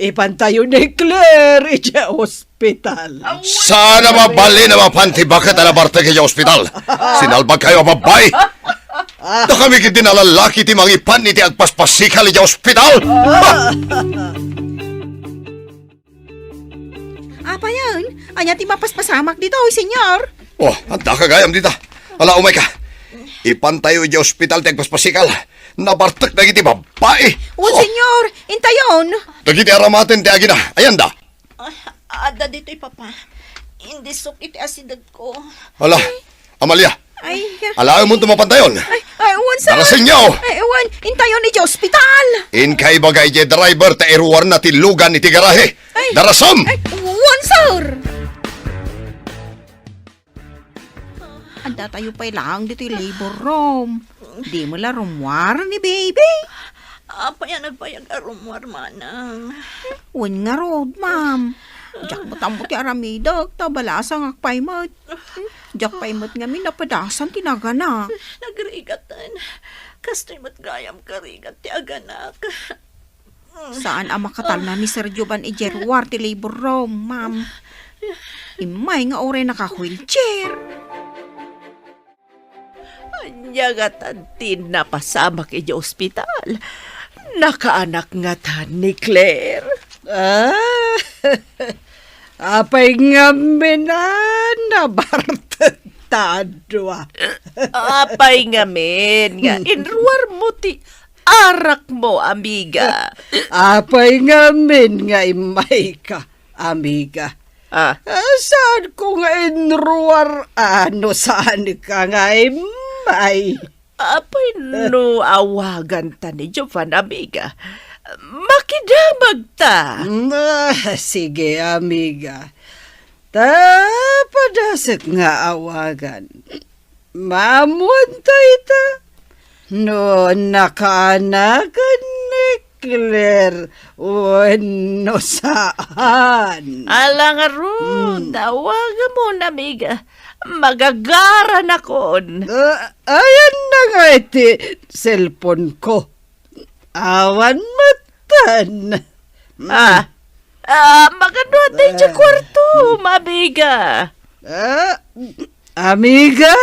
Ipantayo ni Claire idiay ospital. Saan a mabalin a mapan ti baket a nabartek idiay ospital. Sinalbag kayo a babbai. Dakami ketdi a lallaki ti mangipan iti agpaspasikal idiay ospital. Apayen, ania ti mapaspasamak ditoy, Senyor? Oh, adda ka gayam dita. Ala, umayka. Ipantayo idiay ospital ti agpaspasikal. Nabartek dagiti babbai. Oh, Senyor, intayon. Dagiti aramaten ti agina. Ayanda. Ah, adda ditoy, Papa. Indisok iti asidegko. Ala, Amalia. Ay. Alaemon ti mapantayon. Ay, ay, wen, sir. Darasenyo. Ay, wen, intayon iti ospital. Inka ibaga iti driver ta iruarna ti lugan iti garahe. Ay. Darasem. Ay, wen, sir. Adda tayo pay laeng ditoy labor room. Di mo la rummuar ni baby? Apay a nagbayag a rummuar, manang? Wen ngarud, ma'am. Diak met ammo ti aramidek, ta balasangak pay met. Diak pay met ngamin napadasan ti naganak. Nagrigaten. Kastoy met gayam karigat ti aganak. Saan a makatalna ni Sir Jovan idiay ruar ti labor room, ma'am. Immay nga uray naka-wheelchair. Ania ngatan ti napasamak idiay ospital? Nakaanak ngatan ni Claire? Ah, apay ngamin a nabartek ta dua? Apay ngamin nga inruarmo ti arakmo, amiga? Apay ngamin nga immayka, amiga? Ah. Ah, saanko nga inruar, ah, no saanka nga immay? Apay no awaganta ni Jovan, amiga? Makidamagta. Mm, ah, sige, amiga. Ta padasek nga awagan. Maammoan ta ita no nakaanakan ni Claire wenno saan. Ala ngarud, hmm, awagamon, amiga. Magagaranakon. Ah, ayanna nga iti cellphone ko. Awan metten. Ah, ah, magano ti idiay kwarto, amiga? Ah, amiga,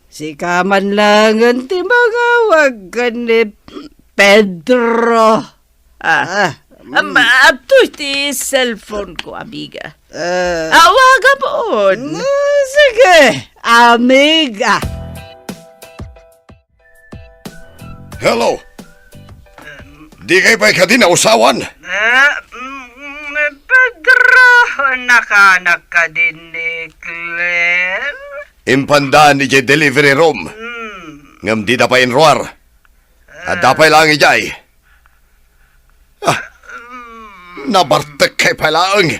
sika man laengen ti mangawag ken ni Pedro. Ah, ah, am, adtoy ti cellphone ko, amiga. Ah. Awagamon. Mm, sige, amiga. Hello. Di kay pay kadi nausawan? Eh, mm, Pedro, nakaanak kadi ni Claire? Impanda idiay delivery room. Hmm. Ngem dida pay inruar. Adda pay laeng idiay. Ah, nabartek kay pay laeng.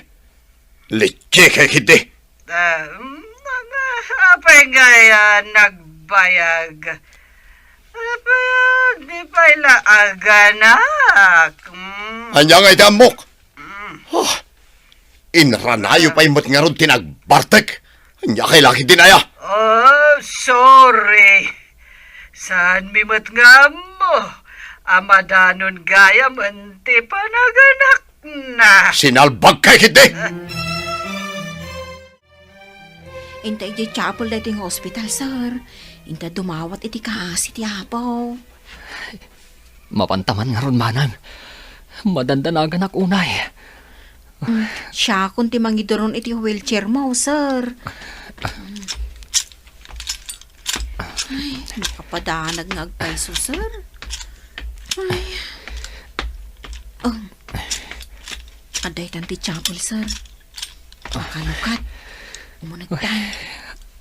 Litsi kay ketdi. Ah, mm, apay ngay a nagbayag? Apay a di pay la aganak? Mm. Ania ngay ti ammok? Mm. Ah, inranayo pay met ngarud ti nagbartek. Ania kay la ketdin aya? Oh, sorry. Saanmi met nga ammo a madanon gayam ti panaganakna. Sinalbag kay ketdi! Inta idiay chapel daytoy nga ospital, sir. Inta dumawat iti kaasi ti Apo. Mapanta man ngarud, manang. Madandanaganak unay. Mm, siakon ti mangiduron iti wheelchair mo, sir. Ay, makapadanag nga agpayso, sir. Ay. Oh. Adda itan ti chapel, sir. Makalukat. Umunegtan.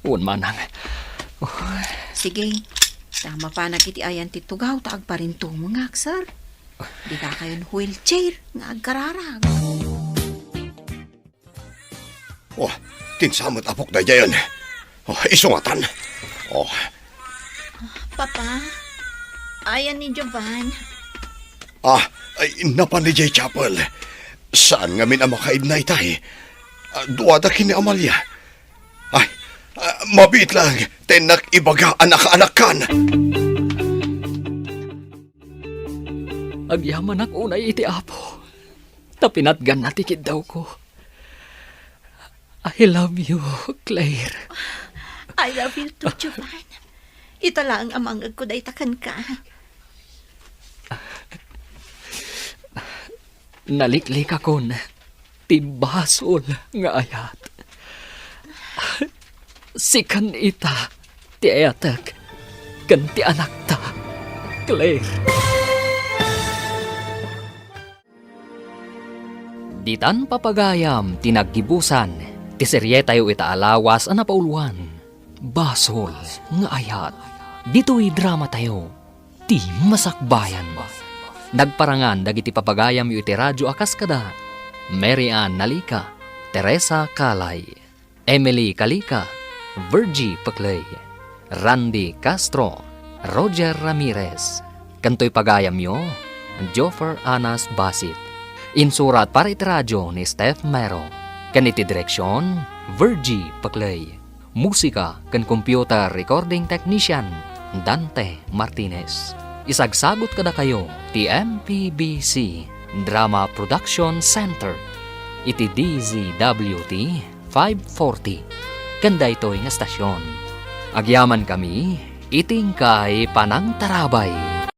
Wen, manang. Oh. Sige. Ta mapanak iti ayan ti tugaw ta agparintumengak, sir. Dika kayon wheelchair nga agkararag. Oh, tinsamet apok daydiayen. Oh, isungatan. Oh. Papa, ayan ni Jovan. Ah, ay, napan idiay chapel. Saan ngamin a makaidna itay? Ah, duada ken ni Amalia. Ay, ah, mabiit lang, tennak ibaga a nakaanakkan. Agyamanak unay iti Apo, ta pinatganna ti kiddawko. I love you, Claire. I love you too, Jovan. Ita laeng a mangngegko dayta kenka. Naliklikakon ti basol nga ayat. Sikan ita ti ayatek ken ti anakta, Claire. Ditan papagayam ti naggibusan ti serietayo ita a lawas a napauluan, Basol nga Ayat. Ditoy dramatayo, ti masakbayan. Nagparangan dagiti papagayamyo iti radio a kas kada Mary Ann Nalica, Teresa Calay, Emily Calica, Virgie Pecley, Randy Castro, Roger Ramirez, ken toy pagayamyo, Joffer Anas Basit. Insurat para iti radio ni Steph Mero, ken iti direksion, Virgie Pecley. Musika ken computer recording technician, Dante Martinez. Isagsagut kadakayo ti M P B C Drama Production Center iti D Z W T five forty ken daytoy nga estasion. Agyamankami iti inkay panangtarabay.